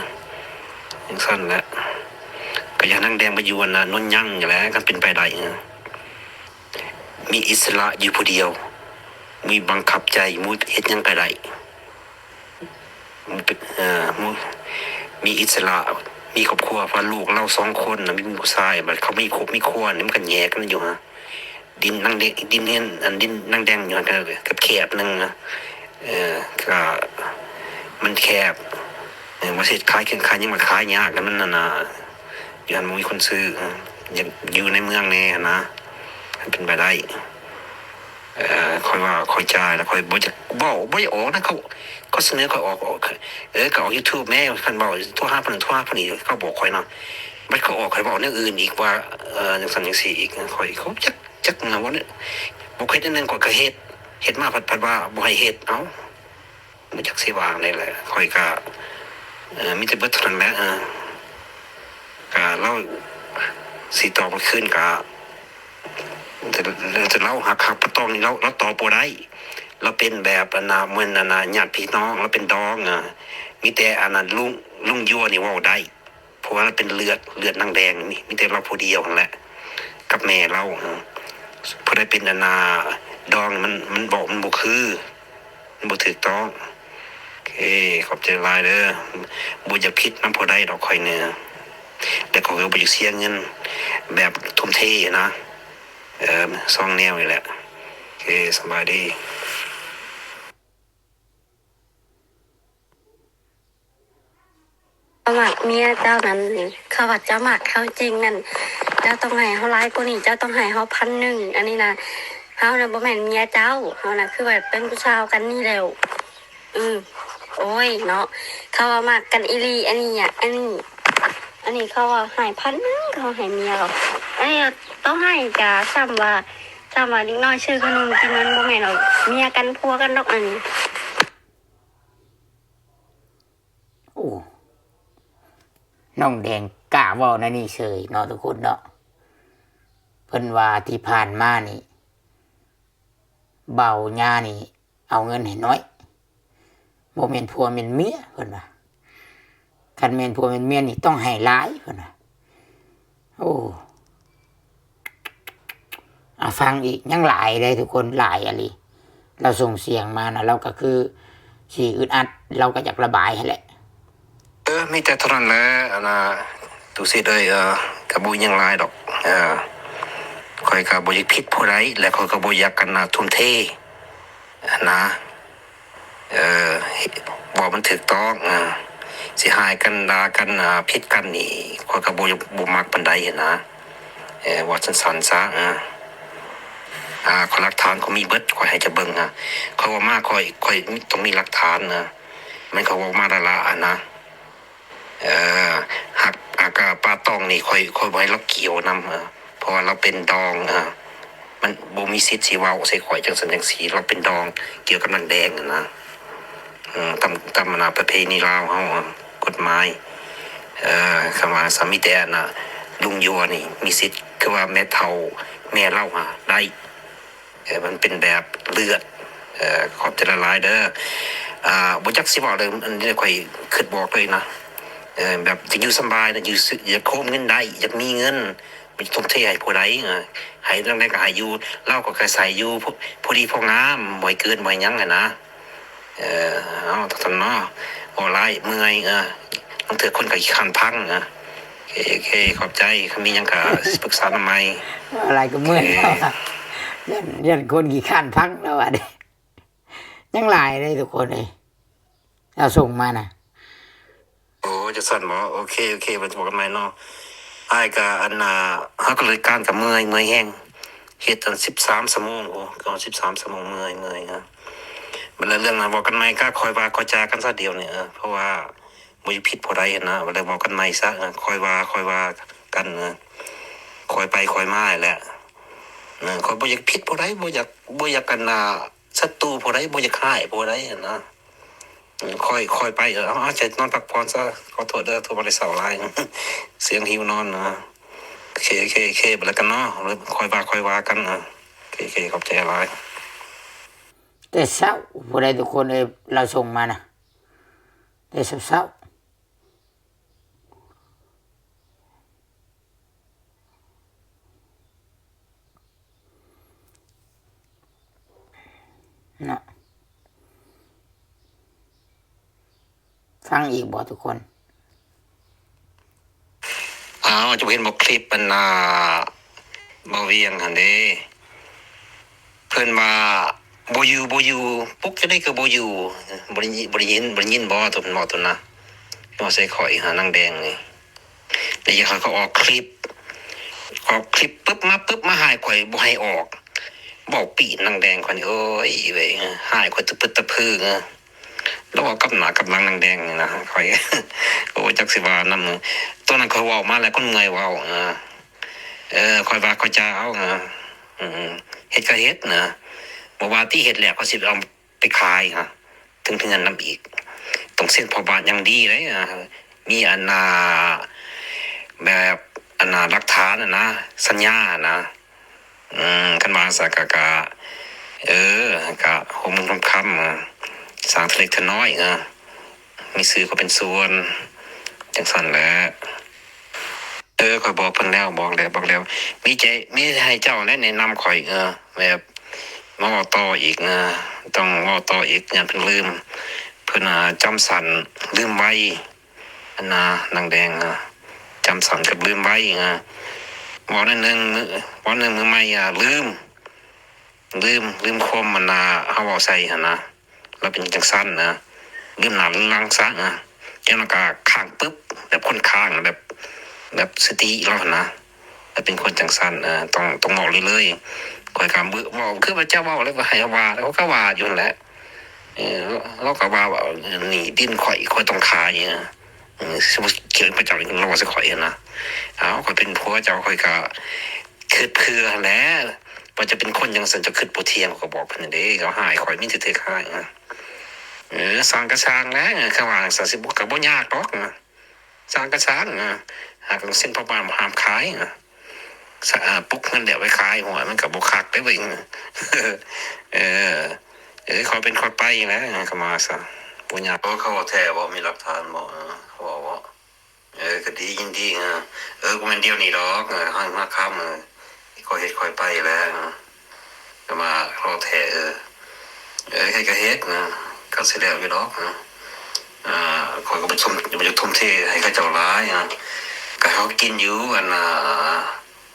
ຈັ່ງຊັ້ນແຫຼະ ກະຢ່າໃຫ້ນາງແດງໄປຢູ່ອັນນະ ນວນຍັງນີ້ແຫຼະ ຄັນເປັນໄປໄດ້. ເອີ ມີອິດສະຫຼະຢູ່ຜູ້ດຽວ ມີບັງຄັບໃຈ ມີເຮັດຫຍັງກໍໄດ້. ເອີ ມີອິດສະຫຼະ ມີຄອບຄົວ ເພາະວ່າລູກລາວສອງຄົນນະ ມີຜູ້ຊາຍ ບັດເຂົາມີຄອບມີຄົວນີ້ ມັນກໍແຍກກັນຢູ່ຫັ້ນ. ດິນນາງແດງ ດິນເຮືອນ ອັນ ດິນນາງແດງຢູ່ຫັ້ນກໍແຄບໆໜຶ່ງນະ. ເອີ ກໍມັນແຄບ ເອີ ວ່າຊິຂາຍເຄື່ອງຂາຍຫຍັງ ມັນຂາຍຍາກ ແລ້ວມັນ ອັນນ່າ ຢູ່ຫັ້ນບໍ່ມີຄົນຊື້. ເອີ ຢາກຢູ່ໃນເມືອງແດ່ຫັ້ນນະ ຄັນເປັນໄປໄດ້. ເອີ ຂ້ອຍວ່າຂ້ອຍຈ່າຍແລ້ວ ຂ້ອຍບໍ່ຈະເວົ້າ ບໍ່ຢາກອອກນະ. ເຂົາ ເຂົາສະເໜີຂ້ອຍອອກ ອອກ ເອີ ກໍອອກ YouTube ແດ່ ຄັນເວົ້າໂທຫາຜູ້ນັ້ນ ໂທຫາຜູ້ນີ້ ເຂົາບອກຂ້ອຍເນາະ. ບັດເຂົາອອກ ຂ້ອຍເວົ້າແນວອື່ນອີກວ່າ ເອີ ຈັ່ງຊັ້ນຈັ່ງຊີ້ອີກ. ຂ້ອຍ ເຂົາຈັກ ຈັກນະ ບໍ່ ບໍ່ເຮັດອັນໜຶ່ງ ຂ້ອຍກໍເຮັດ ເຮັດມາ ພັດ ພັດວ່າບໍ່ໃຫ້ເຮັດ. ເອົ້າ ບໍ່ຈັກຊິວ່າແນວໃດແຫຼະ. ຂ້ອຍກະ ເອີ ມີແຕ່ເບິດເທົ່ານັ້ນແຫຼະ. ເອີ ກະລາວຊິຕອບມາຄືນກະ ແຕ່ ແຕ່ລາວຮັກ ຮັກປ້າຕ້ອງນີ້ ລາວ ລາວຕອບບໍ່ໄດ້. ລາວເປັນແບບ ອັນນ່າ ເໝືອນ ອັນນ່າ ຍາດພີ່ນ້ອງ ລາວເປັນດອງ ເອີ ມີແຕ່ ອັນນັ້ນ ລຸງ ລຸງຢວນນີ້ເວົ້າໄດ້. ເພາະວ່າລາວເປັນເລືອດ ເລືອດນາງແດງນີ້ ມີແຕ່ລາວຜູ້ດຽວຫັ້ນແຫຼະ ກັບແມ່ລາວ. ເອີ ຜູ້ໃດເປັນ ອັນນ່າ ດອງ ມັນ ມັນເວົ້າ ມັນບໍ່ຄື ມັນບໍ່ຖືກຕ້ອງ. ໂອເຄ ຂອບໃຈຫຼາຍເດີ. ບໍ່ຢາກຜິດນຳຜູ້ໃດດອກຂ້ອຍນີ້ ແຕ່ຂ້ອຍກໍບໍ່ຢາກເສຍເງິນແບບທຸ່ມເທນະ. ເອີ ສອງແນວນີ້ແຫຼະ. ໂອເຄ ສະບາຍດີ. ເຂົາມັກເມຍເຈົ້ານັ້ນ ເຂົາວ່າເຈົ້າມັກເຮົາຈິງນັ້ນ ເຈົ້າຕ້ອງໃຫ້ເຮົາຫຼາຍກວ່ານີ້ ເຈົ້າຕ້ອງໃຫ້ເຮົາພັນໜຶ່ງ. ອັນນີ້ນະ ເຮົານະບໍ່ແມ່ນເມຍເຈົ້າ ເຮົານະຄືວ່າເປັນຜູ້ສາວກັນນີ້ແລ້ວ. ອື ໂອ້ຍເນາະ ເຂົາວ່າມັກກັນອີ່ຫຼີ. ອັນນີ້ອະ ອັນນີ້ ອັນນີ້ເຂົາວ່າໃຫ້ພັນໜຶ່ງ ເຂົາໃຫ້ເມຍເຂົາ. ອັນນີ້ຕ້ອງໃຫ້ກະສ່ຳວ່າ ສ່ຳວ່າເດັກນ້ອຍຊື້ຂະໜົມກິນ ມັນບໍ່ແມ່ນວ່າເມຍກັນຜົວກັນດອກອັນນີ້. ໂອ້ ນ້ອງແດງກ້າເວົ້າແນວນີ້ເສີຍເນາະທຸກຄົນເນາະ. ເພິ່ນວ່າທີ່ຜ່ານມານີ້ ບ່າວຍານີ້ເອົາເງິນໃຫ້ນ້ອຍ ບໍ່ແມ່ນຜົວແມ່ນເມຍ ເພິ່ນວ່າ. ຄັນແມ່ນຜົວແມ່ນເມຍນີ້ຕ້ອງໃຫ້ຫຼາຍ ເພິ່ນວ່າ. ໂອ້ ອາ ຟັງອີກ ຍັງຫຼາຍເດ້ທຸກຄົນ ຫຼາຍອີ່ຫຼີ. ລາວສົ່ງສຽງມານະ ລາວກໍຄືຊິອຶດອັດ ລາວກໍຢາກລະບາຍຫັ້ນແຫຼະ. ເອີ ມີແຕ່ເທົ່ານັ້ນແຫຼະ ອັນນ່າ ຕຸສິດເອີຍ. ເອີ ກໍບໍ່ມີຫຍັງຫຼາຍດອກ. ເອີ ຂ້ອຍກໍບໍ່ຢາກຜິດຜູ້ໃດ ແລະ ຂ້ອຍກໍບໍ່ຢາກ ອັນນ່າ ທຸ່ມເທຫັ້ນນະ. ເອີ ເວົ້າມັນຖືກຕ້ອງ. ເອີ ຊິຮ້າຍກັນ ດ່າກັນ ຜິດກັນນີ້ ຂ້ອຍກໍບໍ່ ບໍ່ມັກປານໃດຫັ້ນນະ. ເອີ ເວົ້າສັ້ນໆຊະ. ອາ ຂ້ອຍຫຼັກຖານຂ້ອຍມີເບິດ ຂ້ອຍໃຫ້ເຈົ້າເບິ່ງ. ອາ ຂ້ອຍເວົ້າມາ ຂ້ອຍ ຂ້ອຍຕ້ອງມີຫຼັກຖານ. ອາ ແມ່ນຂ້ອຍເວົ້າມາລ້າໆຫັ້ນນະ. ເອີ ຫາກ ຫາກ ອາ ປ້າຕ້ອງນີ້ ຂ້ອຍ ຂ້ອຍບໍ່ໃຫ້ລາວກ່ຽວນຳ. ເອີ ເພາະວ່າລາວເປັນດອງ. ເອີ ມັນບໍ່ມີສິດຊິເວົ້າໃສ່ຂ້ອຍຈັ່ງຊັ້ນຈັ່ງຊີ້ ລາວເປັນດອງ ກ່ຽວກັບນາງແດງຫັ້ນນະ. ເອີ ຕາມ ຕາມ ອັນນ່າ ປະເພນີລາວເຮົາ ເອີ ກົດໝາຍ. ເອີ ຄຳວ່າສາມີແຕ່ ອັນນ່າ ລຸງຢວນນີ້ມີສິດ ຄືວ່າແມ່ເຖົ້າແມ່ລາວຫາໄດ້. ເອີ ມັນເປັນແບບເລືອດ. ເອີ ຂອບໃຈຫຼາຍໆເດີ. ອາ ບໍ່ຈັກຊິເວົ້າເລີຍ ອັນນີ້ຂ້ອຍຄິດບອກເລີຍນະ. ເອີ ແບບຢາກຢູ່ສຳບາຍນະ ຢູ່ ຢາກໂຄມເງິນໄດ້ ຢາກມີເງິນ ບໍ່ຕ້ອງເທໃຫ້ຜູ້ໃດ. ເອີ ໃຫ້ເລື່ອງໃດກໍໃຫ້ຢູ່ ລາວກໍແຄ່ໃສ່ຢູ່ ພໍ ພໍດີພໍງາມ ບໍ່ໃຫ້ເກີນ ບໍ່ໃຫ້ຫຍັງຫັ້ນນະ. ເອີ ເອົາ ເທົ່ານັ້ນເນາະ ເວົ້າຫຼາຍເມື່ອຍ. ເອີ ລາງເທື່ອຄົນກໍຂີ້ຄ້ານຟັງ. ເອີ ໂອເຄ ໂອເຄ ຂອບໃຈ. ຄັນມີຫຍັງກໍຊິປຶກສານຳໃໝ່. ເວົ້າຫຼາຍກໍເມື່ອຍ. ໂອເຄ ຢ້ານ ຢ້ານຄົນຂີ້ຄ້ານຟັງແລ້ວວ່າເດ້. ຍັງຫຼາຍເດ້ທຸກຄົນເອີຍ ລາວສົ່ງມານະ. ໂອ້ ຈັ່ງຊັ້ນບໍ? ໂອເຄ ໂອເຄ ໄວ້ພໍ້ກັນໃໝ່ເນາະ. ອ້າຍກະ ອັນນ່າ ເຮົາກະເລີຍການກະເມື່ອຍ ເມື່ອຍແຮງ ເຮັດອັນສິບສາມຊົ່ວໂມງ. ໂອ້ ກະສິບສາມຊົ່ວໂມງ ເມື່ອຍ ເມື່ອຍ. ບັດເລື່ອງນັ້ນເວົ້າກັນໃໝ່ ກະຄ່ອຍວ່າຄ່ອຍຈາກັນຊະດຽວນີ້. ເອີ ເພາະວ່າບໍ່ຢາກຜິດຜູ້ໃດຫັ້ນນະ ກໍເລີຍເວົ້າກັນໃໝ່ຊະ. ເອີ ຄ່ອຍວ່າຄ່ອຍວ່າກັນ. ເອີ ຄ່ອຍໄປຄ່ອຍມາແຫຼະ. ເອີ ຂ້ອຍບໍ່ຢາກຜິດຜູ້ໃດ ບໍ່ຢາກ ບໍ່ຢາກ ອັນນ່າ ສັດຕູຜູ້ໃດ ບໍ່ຢາກຮ້າຍຜູ້ໃດຫັ້ນນະ. ເອີ ຄ່ອຍ ຄ່ອຍໄປ. ເອີ ເອົາ ເອົາ ຈະນອນພັກຜ່ອນຊະ. ຂໍໂທດເດີ ໂທມາແຕ່ເຊົ້າຫຼາຍ ສຽງຫິວນອນນະ. ໂອເຄ ໂອເຄ ໂອເຄ ບັດແລ້ວກັນເນາະ ຄ່ອຍວ່າ ຄ່ອຍວ່າກັນ. ໂອເຄ ໂອເຄ ຂອບໃຈຫຼາຍ. ແຕ່ເຊົ້າ ຜູ້ໃດທຸກຄົນເອີຍ ລາວສົ່ງມານະ ແຕ່ເຊົ້າໆ. ເນາະ ຟັງອີກບໍ່ທຸກຄົນ? ອ້າວ ເຈົ້າເຫັນບໍ່ ຄລິບອັນນ່າ ບ່າວວຽງຫັ້ນເດ້ ເພິ່ນວ່າ ບໍ່ຢູ່ ບໍ່ຢູ່ ປຸກຈັ່ງໃດກໍບໍ່ຢູ່ ບໍ່ໄດ້ຍິນ ບໍ່ໄດ້ຍິນ ບໍ່ໄດ້ຍິນບໍ່ ຕົນເວົ້າຕົນນະ ເວົ້າໃສ່ຂ້ອຍຫານາງແດງນີ້. ແລ້ວເຂົາກໍອອກຄລິບ ອອກຄລິບປຶບມາປຶບ ມາຮ້າຍຂ້ອຍບໍ່ໃຫ້ອອກ ເວົ້າປີ້ນນາງແດງຂ້ອຍນີ້ ໂອ້ຍເວີຍ ຮ້າຍຂ້ອຍຕະປຶດຕະປື. ລາວເວົ້າກັບໜ້າກັບຫຼັງນາງແດງນີ້ນະ ຂ້ອຍ ໂອ້ ຈັກຊິວ່ານຳ. ຕອນນັ້ນຂ້ອຍເວົ້າມາແລ້ວ ຄົນເມື່ອຍເວົ້າ ເອີ ຂ້ອຍວ່າຂ້ອຍຈະເອົາ ເຮັດກໍເຮັດນະ ບໍ່ວ່າຕິ ເຮັດແລ້ວຂ້ອຍຊິເອົາໄປຂາຍ ເຖິງເຮືອນນຳອີກ ຕ້ອງເຊັນພໍ່ບ້ານຢ່າງດີເດ້ ມີອັນນ່າ ແບບອັນນ່າ ຫຼັກຖານຫັ້ນນະ ສັນຍາຫັ້ນນະ. ອືມ ຄັນວ່າຊັ້ນກະ ກະ ເອີ ກະໂຮມເງິນໂຮມຄຳ ສ້າງເທື່ອເລັກເທື່ອນ້ອຍ ເອີ ມີຊື່ກໍເປັນສ່ວນ ຈັ່ງຊັ້ນແຫຼະ. ເອີ ຂ້ອຍບອກເພິ່ນແລ້ວ ບອກແລ້ວ ບອກແລ້ວ ມີໃຈ ມີໃຫ້ເຈົ້າແຫຼະແນະນຳຂ້ອຍ ເອີ ແບບມາເວົ້າຕໍ່ອີກ ເອີ ຕ້ອງເວົ້າຕໍ່ອີກ ຢ້ານເພິ່ນລືມ ເພິ່ນ ອ່າ ຈຳສັ້ນ ລືມໄວ ອັນນາ ນາງແດງ ອ່າ ຈຳສັ້ນກັບລືມໄວ ອ່າ ເວົ້າໜ້ອຍໜຶ່ງ ເວົ້າໜຶ່ງມື້ໃໝ່ ອ່າ ລືມ ລືມ ລືມຄວາມ ອັນນາ ເຮົາເວົ້າໃສ່ຫັ້ນນະ ລາວເປັນຈັ່ງຊັ້ນນະ ລືມໜ້າລືມຫຼັງຊະ ອ່າ ຈັ່ງນັ້ນກະຄ້າງປຶບ ແບບຄົນຄ້າງ ແບບ ແບບສະຕິລາວຫັ້ນນະ ລາວເປັນຄົນຈັ່ງຊັ້ນ ອ່າ ຕ້ອງ ຕ້ອງເວົ້າເລີຍໆ ຂ້ອຍກະເວົ້າ ຄືວ່າເຈົ້າເວົ້າແລ້ວ ໃຫ້ເຮົາວ່າ ແລ້ວເຮົາກະວ່າຢູ່ຫັ້ນແຫຼະ. ເອີ ລາວກໍວ່າ ວ່າ ໜີ້ສິນຂ້ອຍ ຂ້ອຍຕ້ອງຂາຍ ເອີ ຊິບໍ່ກ່ຽວກັບເຈົ້າ ລາວວ່າໃສ່ຂ້ອຍຫັ້ນນະ. ອ້າວ ຂ້ອຍເປັນຜົວເຈົ້າ ຂ້ອຍກໍຄິດເພື່ອຫັ້ນແຫຼະ ວ່າເຈົ້າເປັນຄົນຈັ່ງຊັ້ນ ເຈົ້າຄິດບໍ່ທ່ຽງ ຂ້ອຍກໍບອກເພິ່ນເດ້. ເຂົາຮ້າຍຂ້ອຍ ມີແຕ່ຖືກຮ້າຍ. ເອີ ສ້າງກໍສ້າງແຫຼະ ຄັນວ່າຈັ່ງຊັ້ນ ຊິບໍ່ ກໍບໍ່ຍາກດອກ. ສ້າງກໍສ້າງ ອ່າ ຫາກເຊັນພໍ່ບ້ານບໍ່ຫ້າມຂາຍ ອ່າ ສະ ອ່າ ປຸກເງິນແລ້ວໄປຂາຍ ໂອ້ຍ ມັນກໍບໍ່ຄັກເດ້ເວີຍ. ເອີ ເອີ ເອີ ຂ້ອຍເປັນຂ້ອຍໄປແລ້ວ ກໍມາຊະ ບໍ່ຍາກ. ເອີ ເຂົາເວົ້າແທ້ບໍ່? ມີຫຼັກຖານບໍ່? ເອີ ເຂົາເວົ້າບໍ່? ເອີ ກໍດີ ຍິນດີ. ເອີ ເອີ ບໍ່ແມ່ນດຽວນີ້ດອກ ເອີ ຫາ ຫາຄ່ຳ ເອີ ຂ້ອຍເຮັດຂ້ອຍໄປແລ້ວ ກໍມາລໍແທ້. ເອີ ເອີ ເຮັດກໍເຮັດນະ ກໍຊິແລ້ວຢູ່ດອກນະ. ອ່າ ຂ້ອຍກໍບໍ່ທຸ່ມ ບໍ່ຢາກທຸ່ມເທໃຫ້ເຂົາເຈົ້າຫຼາຍນະ ກໍເຮົາກິນຢູ່ ອັນ ອ່າ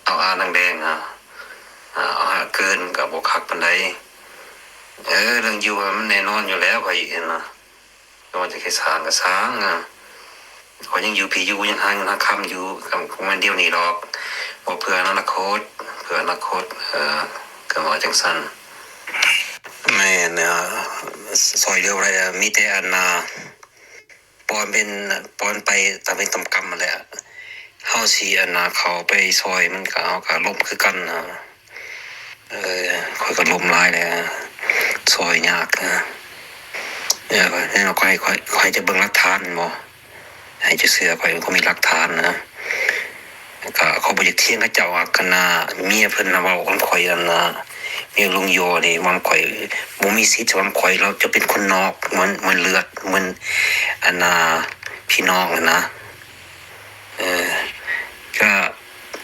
ເອົາອານາງແດງນະ ອ່າ ເອົາຫາເກີນກໍບໍ່ຄັກປານໃດ. ເອີ ເລື່ອງຢູ່ມັນແນ່ນອນຢູ່ແລ້ວ ຂ້ອຍເຫັນນະ. ບໍ່ວ່າຈະເຮັດສ້າງກໍສ້າງ ຂ້ອຍຍັງຢູ່ພີ້ຢູ່ ຍັງຫາເງິນຫາຄຳຢູ່ ກໍບໍ່ແມ່ນດຽວນີ້ດອກ ບໍ່ ເພື່ອອະນາຄົດ ເພື່ອອະນາຄົດ ເອີ ກໍວ່າຈັ່ງຊັ້ນ. ແມ່ນ ຊ່ອຍເຫຼືອບໍ່ໄດ້ ມີແຕ່ອັນນ່າ ປ່ອຍເປັນ ປ່ອຍໄປຕາມເວນຕາມກຳຫັ້ນແຫຼະ. ເຮົາຊິອັນນ່າ ເຂົ້າໄປຊ່ອຍມັນກໍ ເຮົາກໍລົ້ມຄືກັນນະ. ເອີ ຂ້ອຍກໍລົ້ມຫຼາຍແລ້ວ ຊ່ອຍຍາກນະ. ເອີ ແລ້ວຂ້ອຍ ຂ້ອຍ ຂ້ອຍຈະເບິ່ງຫຼັກຖານແມ່ນບໍ່? ໃຫ້ເຈົ້າເຊື່ອຂ້ອຍ ຂ້ອຍມີຫຼັກຖານນະ. ກໍຂ້ອຍບໍ່ຢາກຖຽງເຂົາເຈົ້າ ອັນນ່າ ເມຍເພິ່ນນະເວົ້ານຳຂ້ອຍ ອັນນ່າ ເມຍລຸງໂຢນີ້ເວົ້ານຳຂ້ອຍ ບໍ່ມີສິດເວົ້ານຳຂ້ອຍ ລາວຈະເປັນຄົນນອກ ເໝືອນ ເໝືອນເລືອດ ເໝືອນ ອັນນ່າ ພີ່ນ້ອງຫັ້ນນະ. ເອີ ກໍ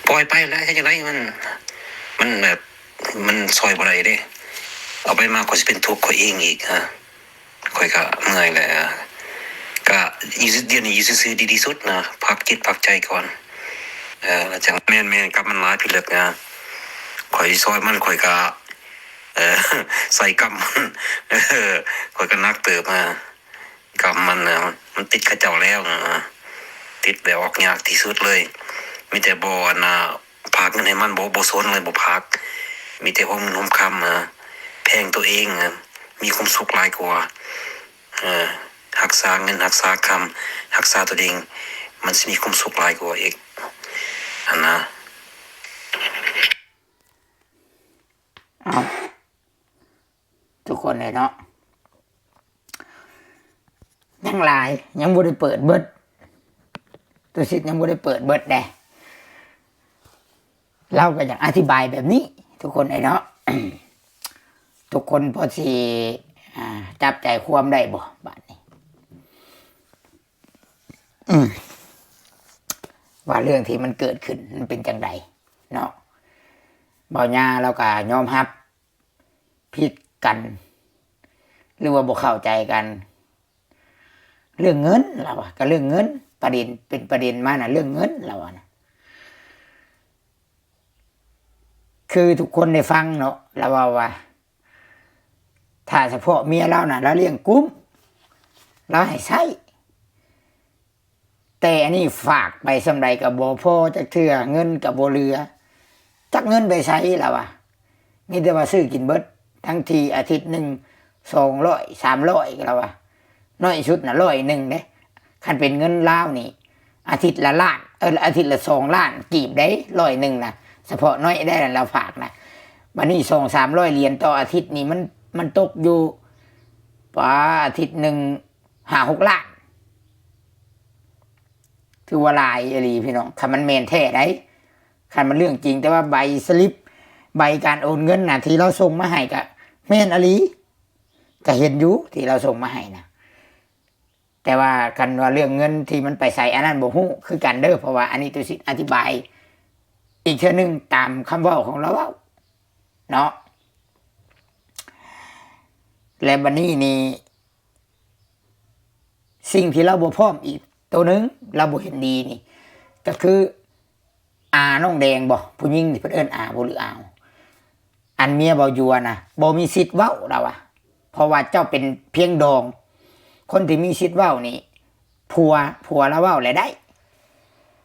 ປ່ອຍໄປແຫຼະ ເຮັດຈັ່ງໃດ ມັນ ມັນແບບ ມັນຊ່ອຍບໍ່ໄດ້ເດ້. ເອົາໄປມາຂ້ອຍຊິເປັນທຸກຂ້ອຍເອງອີກ ຮະ ຂ້ອຍກະເມື່ອຍແຫຼະ. ກະຢູ່ ດຽວນີ້ຢູ່ຊື່ໆ ດີທີ່ສຸດນະ ພັກຈິດພັກໃຈກ່ອນ. ເອີ ແລ້ວຈັ່ງ ແມ່ນໆ ກຳມັນຫຼາຍ ພິລຶກນະ ຂ້ອຍຊິຊ່ອຍມັນ ຂ້ອຍກະ ເອີ ໃສ່ກຳມັນ ເອີ ຂ້ອຍກະໜັກເຕີບນະ. ກຳມັນນະ ມັນຕິດເຂົາເຈົ້າແລ້ວນະ ຕິດແລ້ວອອກຍາກທີ່ສຸດເລີຍ. ມີແຕ່ບໍ່ ອັນນ່າ ຝາກເງິນໃຫ້ມັນ ບໍ່ ບໍ່ສົນເລີຍ ບໍ່ຝາກ. ມີແຕ່ໂຮມເງິນໂຮມຄຳນະ ແພງຕົວເອງນະ ມີຄວາມສຸກຫຼາຍກວ່າ. ເອີ ຮັກສາເງິນ ຮັກສາຄຳ ຮັກສາຕົວເອງ ມັນຊິມີຄວາມສຸກຫຼາຍກວ່າອີກ ຫັ້ນນະ. ເອົາ ທຸກຄົນເອີຍເນາະ ຍັງຫຼາຍ ຍັງບໍ່ໄດ້ເປີດເບິດ ຕົວສິດຍັງບໍ່ໄດ້ເປີດເບິດເດ້. ລາວກໍຢາກອະທິບາຍແບບນີ້ ທຸກຄົນເອີຍເນາະ ທຸກຄົນພໍຊິ ອ່າ ຈັບໃຈຄວາມໄດ້ບໍ່ບາດນີ້? ອືມ ວ່າເລື່ອງທີ່ມັນເກີດຂຶ້ນມັນເປັນຈັ່ງໃດເນາະ? ບ່າວຍາລາວກໍຍອມຮັບຜິດກັນ ຫຼືວ່າບໍ່ເຂົ້າໃຈກັນ ເລື່ອງເງິນ ລາວວ່າ ກໍເລື່ອງເງິນ ປະເດັນ ເປັນປະເດັນມານະ ເລື່ອງເງິນ ລາວວ່ານະ. ຄືທຸກຄົນໄດ້ຟັງເນາະ ລາວເວົ້າວ່າ ຖ້າສະເພາະເມຍລາວນະ ລາວລ້ຽງກຸ້ມ ລາວໃຫ້ໃຊ້ ແຕ່ອັນນີ້ຝາກໄປສ່ຳໃດກໍບໍ່ພໍຈັກເທື່ອ ເງິນກໍບໍ່ເຫຼືອ ຈັກເງິນໄປໃສ ລາວວ່າ ມີແຕ່ວ່າຊື້ກິນເບິດ ທັງທີ່ອາທິດໜຶ່ງສອງຮ້ອຍ ສາມຮ້ອຍ ລາວວ່າ ນ້ອຍສຸດນະຮ້ອຍໜຶ່ງເດ້. ຄັນເປັນເງິນລາວນີ້ ອາທິດລະລ້ານ ເອີ ອາທິດລະສອງລ້ານກີບເດ້ ຮ້ອຍໜຶ່ງນະ ສະເພາະນ້ອຍໄດ້ລາວຝາກນະ. ບາດນີ້ສອງສາມຮ້ອຍຫຼຽນຕໍ່ອາທິດນີ້ ມັນ ມັນຕົກຢູ່ ປາ ອາທິດໜຶ່ງຫ້າຫົກລ້ານ ຖືວ່າຫຼາຍອີ່ຫຼີພີ່ນ້ອງ ຄັນມັນແມ່ນແທ້ໃດ໋ ຄັນມັນເລື່ອງຈິງ. ແຕ່ວ່າໃບສະລິບ ໃບການໂອນເງິນນະ ທີ່ລາວສົ່ງມາໃຫ້ກະແມ່ນອີ່ຫຼີ ກະເຫັນຢູ່ທີ່ລາວສົ່ງມາໃຫ້ນະ. ແຕ່ວ່າຄັນວ່າເລື່ອງເງິນທີ່ມັນໄປໃສ ອັນນັ້ນບໍ່ຮູ້ຄືກັນເດີ້ ເພາະວ່າອັນນີ້ຕຸສິດອະທິບາຍອີກເທື່ອໜຶ່ງຕາມຄຳເວົ້າຂອງລາວເວົ້າເນາະ. ແລະ ບັດນີ້ນີ້ ສິ່ງທີ່ລາວບໍ່ພ້ອມອີກໂຕໜຶ່ງ ລາວບໍ່ເຫັນດີນີ້ ກະຄື ອານ້ອງແດງບໍ ຜູ້ຍິງນີ້ເພິ່ນເອີ້ນອາບໍ ຫຼືອາວ ອັນເມຍເບົາຢວນະ ບໍ່ມີສິດເວົ້າລາວວ່າ ເພາະວ່າເຈົ້າເປັນພຽງດອງ ຄົນທີ່ມີສິດເວົ້ານີ້ ຜົວ ຜົວລາວເວົ້າແຫຼະໄດ້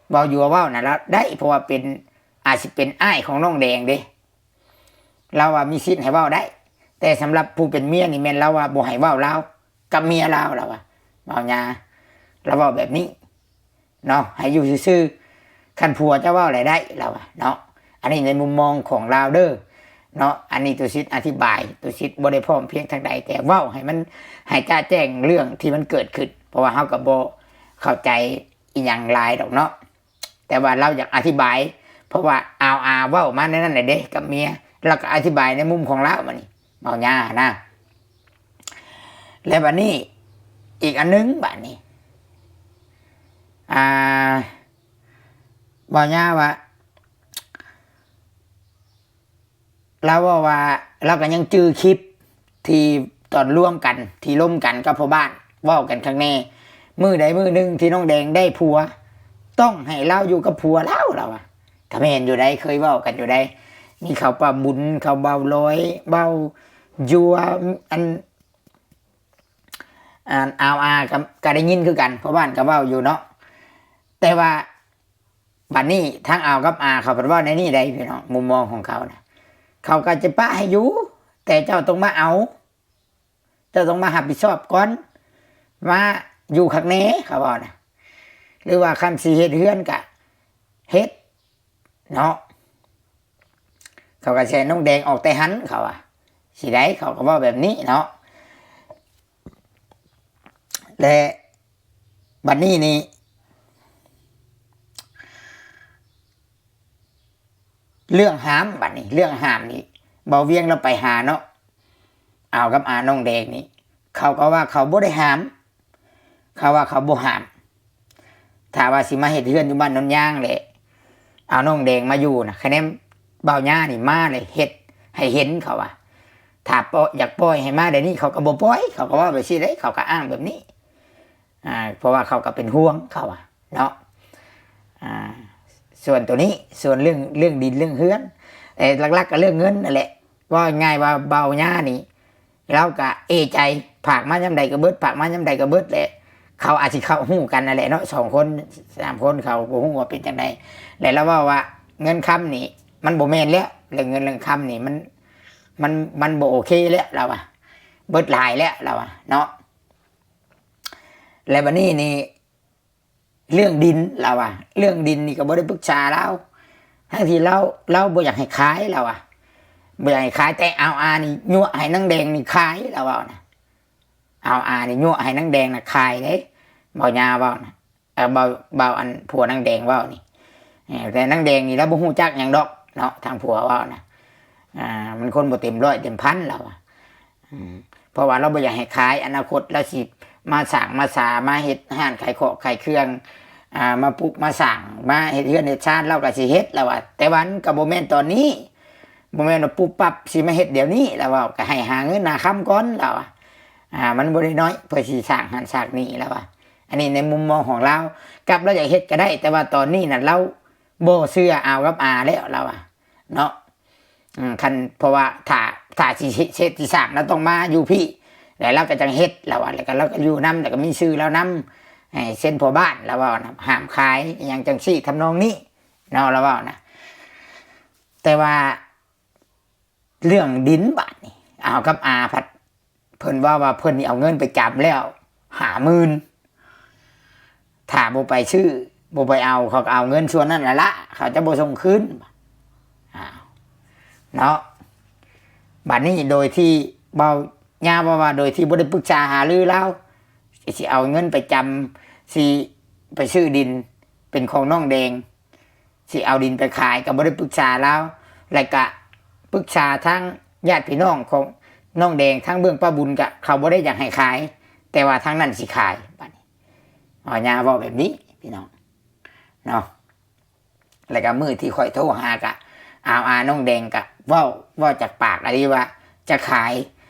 ເບົາຢວນເວົ້ານະລະໄດ້ ເພາະວ່າເປັນ ອາດຊິເປັນອ້າຍຂອງນ້ອງແດງເດ້ ລາວວ່າມີສິດໃຫ້ເວົ້າໄດ້ ແຕ່ສຳລັບຜູ້ເປັນເມຍນີ້ແມ່ນລາວວ່າບໍ່ໃຫ້ເວົ້າລາວ ກັບເມຍລາວ ລາວວ່າ ເວົ້າຫຍັງ ລາວເວົ້າແບບນີ້ເນາະ ໃຫ້ຢູ່ຊື່ໆ ຄັນຜົວເຈົ້າເວົ້າແຫຼະໄດ້ ລາວວ່າເນາະ. ອັນນີ້ໃນມຸມມອງຂອງລາວເດີ້ເນາະ ອັນນີ້ຕຸສິດອະທິບາຍ ຕຸສິດບໍ່ໄດ້ພ້ອມພຽງທາງໃດ ແຕ່ເວົ້າໃຫ້ມັນ ໃຫ້ຈະແຈ້ງເລື່ອງທີ່ມັນເກີດຂຶ້ນ ເພາະວ່າເຮົາກໍບໍ່ເຂົ້າໃຈອີ່ຫຍັງຫຼາຍດອກເນາະ. ແຕ່ວ່າລາວຢາກອະທິບາຍ ເພາະວ່າອາວອາເວົ້າມາແນວນັ້ນແຫຼະເດ້ກັບເມຍ ລາວກໍອະທິບາຍໃນມຸມຂອງລາວ ບາດນີ້ເວົ້າຍານະ. ແລະ ບາດນີ້ອີກອັນໜຶ່ງ ບາດນີ້ ອ່າ ເວົ້າຍາວ່າ ລາວເວົ້າວ່າ ລາວກໍຍັງຈື່ຄລິບທີ່ຕອນລວມກັນ ທີ່ລົມກັນກັບພໍ່ບ້ານ ເວົ້າກັນຄັກແນ່ ມື້ໃດມື້ໜຶ່ງທີ່ນ້ອງແດງໄດ້ຜົວ ຕ້ອງໃຫ້ລາວຢູ່ກັບຜົວລາວ ລາວວ່າ. ກໍແມ່ນຢູ່ໃດ໋ ເຄີຍເວົ້າກັນຢູ່ໃດ໋ ມີເຂົາປ້າບຸນ ເຂົາເບົາລອຍ ເບົາຢວນ ອັນ ອັນອາວອາ ກໍ ກໍໄດ້ຍິນຄືກັນ ພໍ່ບ້ານກໍເວົ້າຢູ່ເນາະ. ແຕ່ວ່າ ບັດນີ້ທາງອາວກັບອາເຂົາເພິ່ນເວົ້າແນວນີ້ໃດ໋ ພີ່ນ້ອງ ມຸມມອງຂອງເຂົານະ ເຂົາກໍຈະປະໃຫ້ຢູ່ ແຕ່ເຈົ້າຕ້ອງມາເອົາ ເຈົ້າຕ້ອງມາຮັບຜິດຊອບກ່ອນ ມາຢູ່ຄັກແນ່ ເຂົາເວົ້ານະ ຫຼືວ່າຄັນຊິເຮັດເຮືອນກະເຮັດເນາະ ເຂົາກໍຊິໃຫ້ນ້ອງແດງອອກແຕ່ຫັ້ນ ເຂົາວ່າ ຊິໄດ້ ເຂົາກໍເວົ້າແບບນີ້ເນາະ. ແລະ ບັດນີ້ນີ້ ເລື່ອງຫາມ ບັດນີ້ເລື່ອງຫາມນີ້ ເບົາວຽງລາວໄປຫາເນາະ ອາວກັບອານ້ອງແດງນີ້ ເຂົາກໍວ່າເຂົາບໍ່ໄດ້ຫາມ ເຂົາວ່າເຂົາບໍ່ຫາມ ຖ້າວ່າຊິມາເຮັດເຮືອນຢູ່ບ້ານໂນນຍາງແຫຼະ ເອົານ້ອງແດງມາຢູ່ນະ ຄະແນນເບົາຍານີ້ມາເລີຍ ເຮັດໃຫ້ເຫັນ ເຂົາວ່າ ຖ້າປ່ອຍ ຢາກປ່ອຍໃຫ້ມາດຽວນີ້ ເຂົາກໍບໍ່ປ່ອຍ ເຂົາກໍເວົ້າແບບຊີ້ເດ້ ເຂົາກໍອ້າງແບບນີ້ ອ່າ ເພາະວ່າເຂົາກໍເປັນຫ່ວງ ເຂົາວ່າເນາະ. ອ່າ ສ່ວນໂຕນີ້ ສ່ວນເລື່ອງ ເລື່ອງດິນເລື່ອງເຮືອນ ແຕ່ຫຼັກໆກໍເລື່ອງເງິນນັ້ນແຫຼະ ເວົ້າງ່າຍໆວ່າເບົາຍານີ້ ລາວກະເອໃຈ ຝາກມາຍາມໃດກໍເບິດ ຝາກມາຍາມໃດກໍເບິດແຫຼະ ເຂົາອາດຊິເຂົ້າຮູ້ກັນນັ້ນແຫຼະເນາະ ສອງຄົນ ສາມຄົນ ເຂົາບໍ່ຮູ້ວ່າເປັນຈັ່ງໃດ ແລະລາວເວົ້າວ່າເງິນຄຳນີ້ມັນບໍ່ແມ່ນແລ້ວ ເລື່ອງເງິນເລື່ອງຄຳນີ້ມັນ ມັນ ມັນບໍ່ໂອເຄແລ້ວ ລາວວ່າ ເບິດຫຼາຍແລ້ວ ລາວວ່າເນາະ. ແລະບັດນີ້ນີ້ ເລື່ອງດິນ ລາວວ່າ ເລື່ອງດິນນີ້ກໍບໍ່ໄດ້ປຶກສາລາວ ທັງທີ່ລາວ ລາວບໍ່ຢາກໃຫ້ຂາຍ ລາວວ່າ ບໍ່ຢາກໃຫ້ຂາຍ ແຕ່ອາວອານີ້ຍົວະໃຫ້ນາງແດງນີ້ຂາຍ ລາວເວົ້ານະ ອາວອານີ້ຍົວະໃຫ້ນາງແດງນະຂາຍເດ້ ເບົາຍາເວົ້ານະ ເອີ ເບົາ ເບົາ ອັນຜົວນາງແດງເວົ້ານີ້ ເອີ ແຕ່ນາງແດງນີ້ລາວບໍ່ຮູ້ຈັກຫຍັງດອກເນາະ ທາງຜົວເວົ້ານະ ອ່າ ມັນຄົນບໍ່ເຕັມຮ້ອຍເຕັມພັນ ລາວວ່າ ອືມ ເພາະວ່າລາວບໍ່ຢາກໃຫ້ຂາຍ ອະນາຄົດລາວຊິມາສ້າງມາສາ ມາເຮັດຮ້ານຂາຍເຄາະຂາຍເຄື່ອງ ອ່າ ມາປຸກມາສ້າງ ມາເຮັດເຮືອນເຮັດຊານ ລາວກໍຊິເຮັດ ລາວວ່າ ແຕ່ວ່າມັນກໍບໍ່ແມ່ນຕອນນີ້ ບໍ່ແມ່ນວ່າປຸບປັບຊິມາເຮັດດຽວນີ້ ລາວເວົ້າ ກໍໃຫ້ຫາເງິນຫາຄຳກ່ອນ ລາວວ່າ ອ່າ ມັນບໍ່ໄດ້ໜ້ອຍ ເພື່ອຊິສ້າງຫັ້ນສ້າງນີ້ ລາວວ່າ ອັນນີ້ໃນມຸມມອງຂອງລາວ ກັບລາວຢາກເຮັດກໍໄດ້ ແຕ່ວ່າຕອນນີ້ນະ ລາວບໍ່ເຊື່ອອາວກັບອາແລ້ວ ລາວວ່າເນາະ. ອືມ ຄັນ ເພາະວ່າຖ້າ ຖ້າຊິເຮັດ ຊິສ້າງ ລາວຕ້ອງມາຢູ່ພີ້ ແລ້ວລາວກໍຈັ່ງເຮັດ ລາວວ່າ ແລ້ວກໍລາວກໍຢູ່ນຳ ແລ້ວກໍມີຊື່ລາວນຳ ໃຫ້ເຊັນພໍ່ບ້ານ ລາວເວົ້ານະ ຫ້າມຂາຍອີ່ຫຍັງຈັ່ງຊີ້ ທຳນອງນີ້ເນາະ ລາວເວົ້ານະ. ແຕ່ວ່າເລື່ອງດິນບາດນີ້ ອາວກັບອາພັດ ເພິ່ນເວົ້າວ່າເພິ່ນນີ້ເອົາເງິນໄປຈຳແລ້ວຫ້າໝື່ນ ຖ້າບໍ່ໄປຊື້ ບໍ່ໄປເອົາ ເຂົາກໍເອົາເງິນສ່ວນນັ້ນລະລະ ເຂົາຈະບໍ່ສົ່ງຄືນ ອ້າວ ເນາະ. ບາດນີ້ໂດຍທີ່ເວົ້າຍາວວ່າ ໂດຍທີ່ບໍ່ໄດ້ປຶກສາຫາລືລາວ ຊິເອົາເງິນໄປຈຳ ຊິໄປຊື້ດິນເປັນຂອງນ້ອງແດງ ຊິເອົາດິນໄປຂາຍກໍບໍ່ໄດ້ປຶກສາລາວ ແລ້ວກະ ປຶກສາທາງຍາດພີ່ນ້ອງຂອງນ້ອງແດງ ທາງເບື້ອງປ້າບຸນກະເຂົາບໍ່ໄດ້ຢາກໃຫ້ຂາຍ ແຕ່ວ່າທາງນັ້ນຊິຂາຍ. ບາດນີ້ ເວົ້າຍາເວົ້າແບບນີ້ພີ່ນ້ອງເນາະ. ແລ້ວກະມື້ທີ່ຂ້ອຍໂທຫາກະ ອາວອານ້ອງແດງກະເວົ້າ ເວົ້າຈາກປາກອີ່ຫຼີວ່າຈະຂາຍ.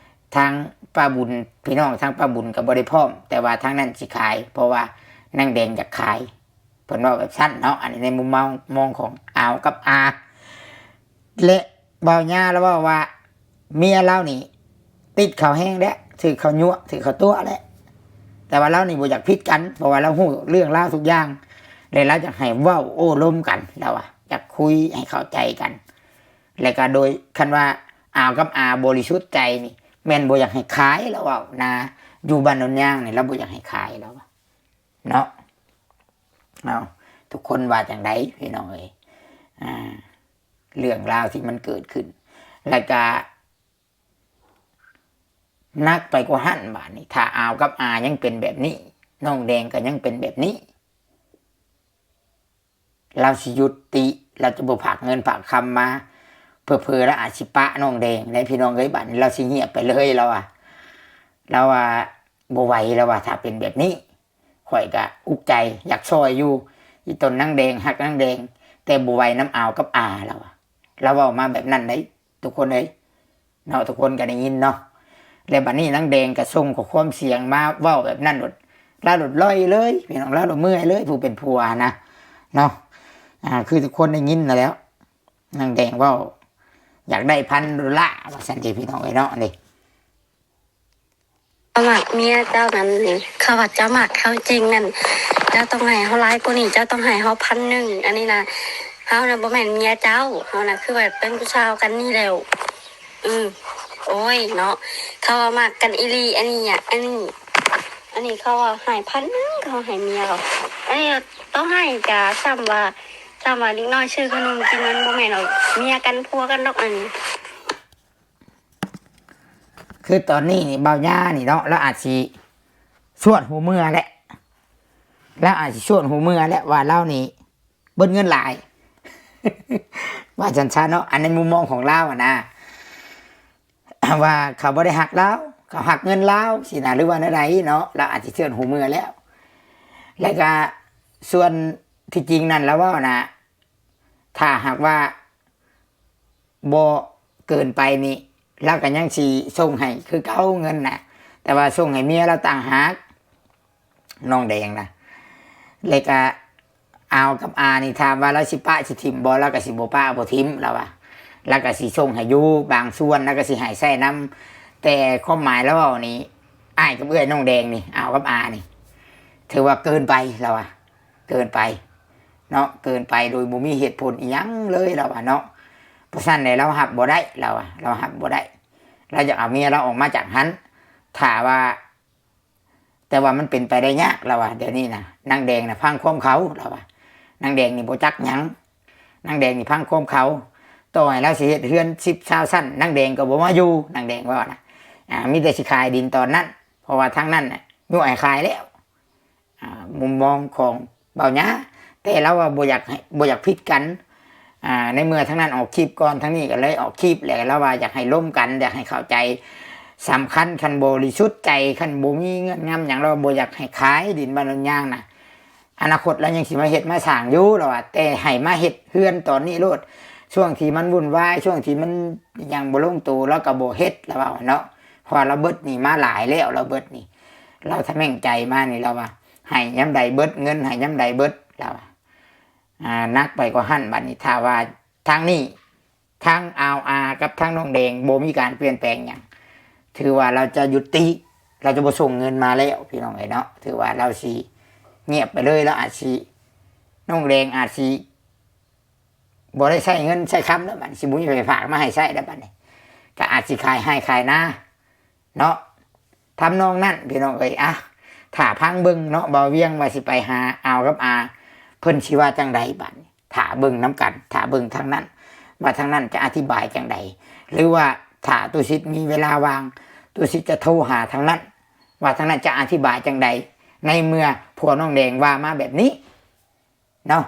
ທາງປ້າບຸນ ພີ່ນ້ອງທາງປ້າບຸນກະບໍ່ໄດ້ພ້ອມ ແຕ່ວ່າທາງນັ້ນຊິຂາຍ ເພາະວ່ານາງແດງຢາກຂາຍ ເພິ່ນເວົ້າແບບຊັ້ນເນາະ. ອັນນີ້ໃນມຸມມອງ ມອງຂອງອາວກັບອາ ແລະ ເວົ້າຍາລາວເວົ້າວ່າ ເມຍລາວນີ້ຕິດເຂົາແຮງແຫຼະ ຖືກເຂົາຍົວະ ຖືກເຂົາຕົວະແຫຼະ ແຕ່ວ່າລາວນີ້ບໍ່ຢາກຜິດກັນ ເພາະວ່າລາວຮູ້ເລື່ອງລາວທຸກຢ່າງ ແລະ ລາວຢາກໃຫ້ເວົ້າໂອ້ລົມກັນ ລາວວ່າຢາກຄຸຍໃຫ້ເຂົ້າໃຈກັນ. ແລະ ກະໂດຍ ຄັນວ່າອາວກັບອາບໍລິສຸດໃຈນີ້ ແມ່ນບໍ່ຢາກໃຫ້ຂາຍ ລາວເວົ້ານະ ຢູ່ບ້ານໂນນຍາງນີ້ ລາວບໍ່ຢາກໃຫ້ຂາຍ ລາວວ່າເນາະ. ເອົາ ທຸກຄົນວ່າຈັ່ງໃດພີ່ນ້ອງເອີຍ? ອ່າ ເລື່ອງລາວທີ່ມັນເກີດຂຶ້ນ ແລ້ວກະໜັກໄປກວ່າຫັ້ນ ບາດນີ້ ຖ້າອາວກັບອາຍັງເປັນແບບນີ້ ນ້ອງແດງກໍຍັງເປັນແບບນີ້ ລາວຊິຢຸດຕິ ລາວຈະບໍ່ຝາກເງິນຝາກຄຳມາ ເຜີໆລາວອາດຊິປະນ້ອງແດງໄດ້ພີ່ນ້ອງເອີຍ. ບາດນີ້ລາວຊິງຽບໄປເລີຍ ລາວວ່າ ລາວວ່າບໍ່ໄຫວ ລາວວ່າ ຖ້າເປັນແບບນີ້ ຂ້ອຍກະອຸກໃຈ ຢາກຊ່ອຍຢູ່ ອີ່ຕົນນາງແດງ ຮັກນາງແດງ ແຕ່ບໍ່ໄຫວນຳອາວກັບອາ ລາວວ່າ ລາວເວົ້າມາແບບນັ້ນເດ້ ທຸກຄົນເອີຍເນາະ. ທຸກຄົນກໍໄດ້ຍິນເນາະ. ແລ້ວບັດນີ້ນາງແດງກໍສົ່ງຂໍ້ຄວາມສຽງມາເວົ້າແບບນັ້ນໂລດ ລາວໂລດລ່ອຍເລີຍ ພີ່ນ້ອງ ລາວໂລດເມື່ອຍເລີຍ ຜູ້ເປັນຜົວຫັ້ນນະເນາະ. ອ່າ ຄືທຸກຄົນໄດ້ຍິນນັ້ນແຫຼ້ວ ນາງແດງເວົ້າ ຢາກໄດ້ພັນໂດລາ ວ່າຊັ້ນຕິ ພີ່ນ້ອງເອີຍເນາະ. ນີ້ ເຈົ້າມັກເມຍເຈົ້ານັ້ນນີ້ ເຂົາວ່າເຈົ້າມັກເຂົາຈິງນັ້ນ ເຈົ້າຕ້ອງໃຫ້ເຮົາຫຼາຍກວ່ານີ້ ເຈົ້າຕ້ອງໃຫ້ເຮົາພັນໜຶ່ງ. ອັນນີ້ນະ ເຮົານະບໍ່ແມ່ນເມຍເຈົ້າ ເຮົານະຄືວ່າເປັນຜູ້ສາວກັນນີ້ແລ້ວ. ອື ໂອ້ຍເນາະ ເຂົາວ່າມັກກັນອີ່ຫຼີ. ອັນນີ້ອະ ອັນນີ້ ອັນນີ້ເຂົາວ່າໃຫ້ພັນໜຶ່ງ ເຂົາໃຫ້ເມຍເຂົາ ອັນນີ້ຕ້ອງໃຫ້ກະສ່ຳວ່າ ສ່ຳວ່າເດັກນ້ອຍຊື້ຂະໜົມກິນ ມັນບໍ່ແມ່ນວ່າເມຍກັນຜົວກັນດອກ ອັນນີ້. ຄືຕອນນີ້ນີ້ ບ່າວຍານີ້ເນາະ ລາວອາດຊິຊວນຫູເມືອແຫຼະ ລາວອາດຊິຊວນຫູເມືອແຫຼະ ວ່າລາວນີ້ເບິດເງິນຫຼາຍ ວ່າຊັ້ນຊະເນາະ. ອັນໃນມຸມມອງຂອງລາວຫັ້ນນະ ວ່າເຂົາບໍ່ໄດ້ຮັກລາວ ເຂົາຮັກເງິນລາວຊີ້ນະ ຫຼືວ່າແນວໃດເນາະ ລາວອາດຊິຊວນຫູເມືອແລ້ວ. ແລ້ວກະສ່ວນທີ່ຈິງນັ້ນລາວເວົ້ານະ ຖ້າຫາກວ່າບໍ່ເກີນໄປນີ້ ລາວກໍຍັງຊິສົ່ງໃຫ້ຄືເກົ່າເງິນນະ ແຕ່ວ່າສົ່ງໃຫ້ເມຍລາວຕ່າງຫາກ ນ້ອງແດງນະ. ແລ້ວກະອາວກັບອານີ້ ຖາມວ່າລາວຊິປະຊິຖິ້ມບໍ່ ລາວກໍຊິບໍ່ປະບໍ່ຖິ້ມ ລາວວ່າ ລາວກໍຊິສົ່ງໃຫ້ຢູ່ບາງສ່ວນ ລາວກໍຊິໃຫ້ໃຊ້ນຳ. ແຕ່ຄວາມໝາຍລາວເວົ້ານີ້ ອ້າຍກັບເອື້ອຍນ້ອງແດງນີ້ ອາວກັບອານີ້ ຖືວ່າເກີນໄປ ລາວວ່າ ເກີນໄປເນາະ ເກີນໄປໂດຍບໍ່ມີເຫດຜົນອີ່ຫຍັງເລີຍ ລາວວ່າເນາະ. ເພາະຊັ້ນແຫຼະ ລາວຮັບບໍ່ໄດ້ ລາວວ່າ ລາວຮັບບໍ່ໄດ້ ລາວຢາກເອົາເມຍລາວອອກມາຈາກຫັ້ນ ຖ້າວ່າ ແຕ່ວ່າມັນເປັນໄປໄດ້ຍາກ ລາວວ່າ. ດຽວນີ້ນະ ນາງແດງນະພັງຄວາມເຂົາ ລາວວ່າ ນາງແດງນີ້ບໍ່ຈັກຫຍັງ ນາງແດງນີ້ພັງຄວາມເຂົາ. ຕໍ່ໃຫ້ລາວຊິເຮັດເຮືອນສິບຊາວຊັ້ນ ນາງແດງກໍບໍ່ມາຢູ່ ນາງແດງເວົ້ານະ. ອ່າ ມີແຕ່ຊິຂາຍດິນຕອນນັ້ນ ເພາະວ່າທາງນັ້ນນະຍົວະໃຫ້ຂາຍແລ້ວ. ອ່າ ມຸມມອງຂອງບ່າວຍາ ແຕ່ລາວວ່າບໍ່ຢາກໃຫ້ ບໍ່ຢາກຜິດກັນ. ອ່າ ໃນເມື່ອທາງນັ້ນອອກຄລິບກ່ອນ ທາງນີ້ກໍເລີຍອອກຄລິບ ແລ້ວລາວວ່າຢາກໃຫ້ລົມກັນ ຢາກໃຫ້ເຂົ້າໃຈ. ສຳຄັນ ຄັນບໍລິສຸດໃຈ ຄັນບໍ່ມີເງື່ອນງຳຫຍັງ ລາວບໍ່ຢາກໃຫ້ຂາຍດິນບ້ານໂນນຍາງນະ. ອະນາຄົດລາວຍັງຊິມາເຮັດມາສ້າງຢູ່ ລາວວ່າ ແຕ່ໃຫ້ມາເຮັດເຮືອນຕອນນີ້ໂລດ. ຊ່ວງທີ່ມັນວຸ່ນວາຍ ຊ່ວງທີ່ມັນຫຍັງບໍ່ລົງໂຕ ລາວກໍບໍ່ເຮັດ ລາວວ່າເນາະ. ເພາະວ່າລາວເບິດໜີ້ມາຫຼາຍແລ້ວ ລາວເບິດໜີ້ ລາວທະແມ່ງໃຈມານີ້ ລາວວ່າ ໃຫ້ຍາມໃດເບິດເງິນ ໃຫ້ຍາມໃດເບິດ ລາວວ່າ. ອ່າ ໜັກໄປກວ່າຫັ້ນ ບັດນີ້ ຖ້າວ່າທາງນີ້ ທາງອາວອາກັບທາງນ້ອງແດງບໍ່ມີການປ່ຽນແປງຫຍັງ ຖືວ່າລາວຈະຍຸຕິ ລາວຈະບໍ່ສົ່ງເງິນມາແລ້ວ ພີ່ນ້ອງເອີຍເນາະ. ຖືວ່າລາວຊິງຽບໄປເລີຍ ລາວອາດຊິ ນ້ອງແດງອາດຊິບໍ່ໄດ້ໃຊ້ເງິນໃຊ້ຄຳແລ້ວ ບັດນີ້ ຊິບໍ່ມີໃຜຝາກມາໃຫ້ໃຊ້ແລ້ວ ບັດນີ້ ກໍອາດຊິຂາຍໄຮ່ຂາຍນາ ເນາະ ທຳນອງນັ້ນ ພີ່ນ້ອງເອີຍ. ອ່ະ ຖ້າຟັງເບິ່ງເນາະ ບ່າວວຽງວ່າຊິໄປຫາອາວກັບອາ ເພິ່ນຊິວ່າຈັ່ງໃດ ບາດນີ້ ຖ້າເບິ່ງນຳກັນ ຖ້າເບິ່ງທາງນັ້ນ ວ່າທາງນັ້ນຈະອະທິບາຍຈັ່ງໃດ ຫຼືວ່າຖ້າຕຸສິດມີເວລາວ່າງ ຕຸສິດຈະໂທຫາທາງນັ້ນ ວ່າທາງນັ້ນຈະອະທິບາຍຈັ່ງໃດ ໃນເມື່ອຜົວນ້ອງແດງວ່າມາແບບນີ້ ເນາະ.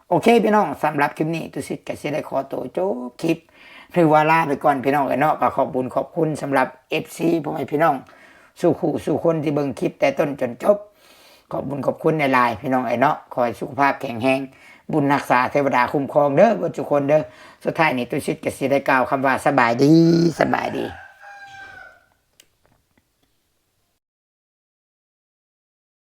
ໂອເຄພີ່ນ້ອງ ສຳລັບຄລິບນີ້ ຕຸສິດກໍຊິໄດ້ຂໍໂຕຈົບຄລິບ ຖືວ່າລາໄປກ່ອນພີ່ນ້ອງເອີຍເນາະ. ກໍຂອບບຸນຂອບຄຸນສຳລັບ ເອັຟຊີ ພໍ່ແມ່ພີ່ນ້ອງສູ່ຄູ່ສູ່ຄົນທີ່ເບິ່ງຄລິບແຕ່ຕົ້ນຈົນຈົບ. ຂອບບຸນຂອບຄຸນຫຼາຍໆ ພີ່ນ້ອງເອີຍເນາະ. ຂໍໃຫ້ສຸຂະພາບແຂງແຮງ, ບຸນຮັກສາເທວະດາຄຸ້ມຄອງເດີ ເບິດທຸກຄົນເດີ. ສຸດທ້າຍນີ້ ຕຸສິດກໍຊິໄດ້ກ່າວຄຳວ່າ ສະບາຍດີ, ສະບາຍດີ.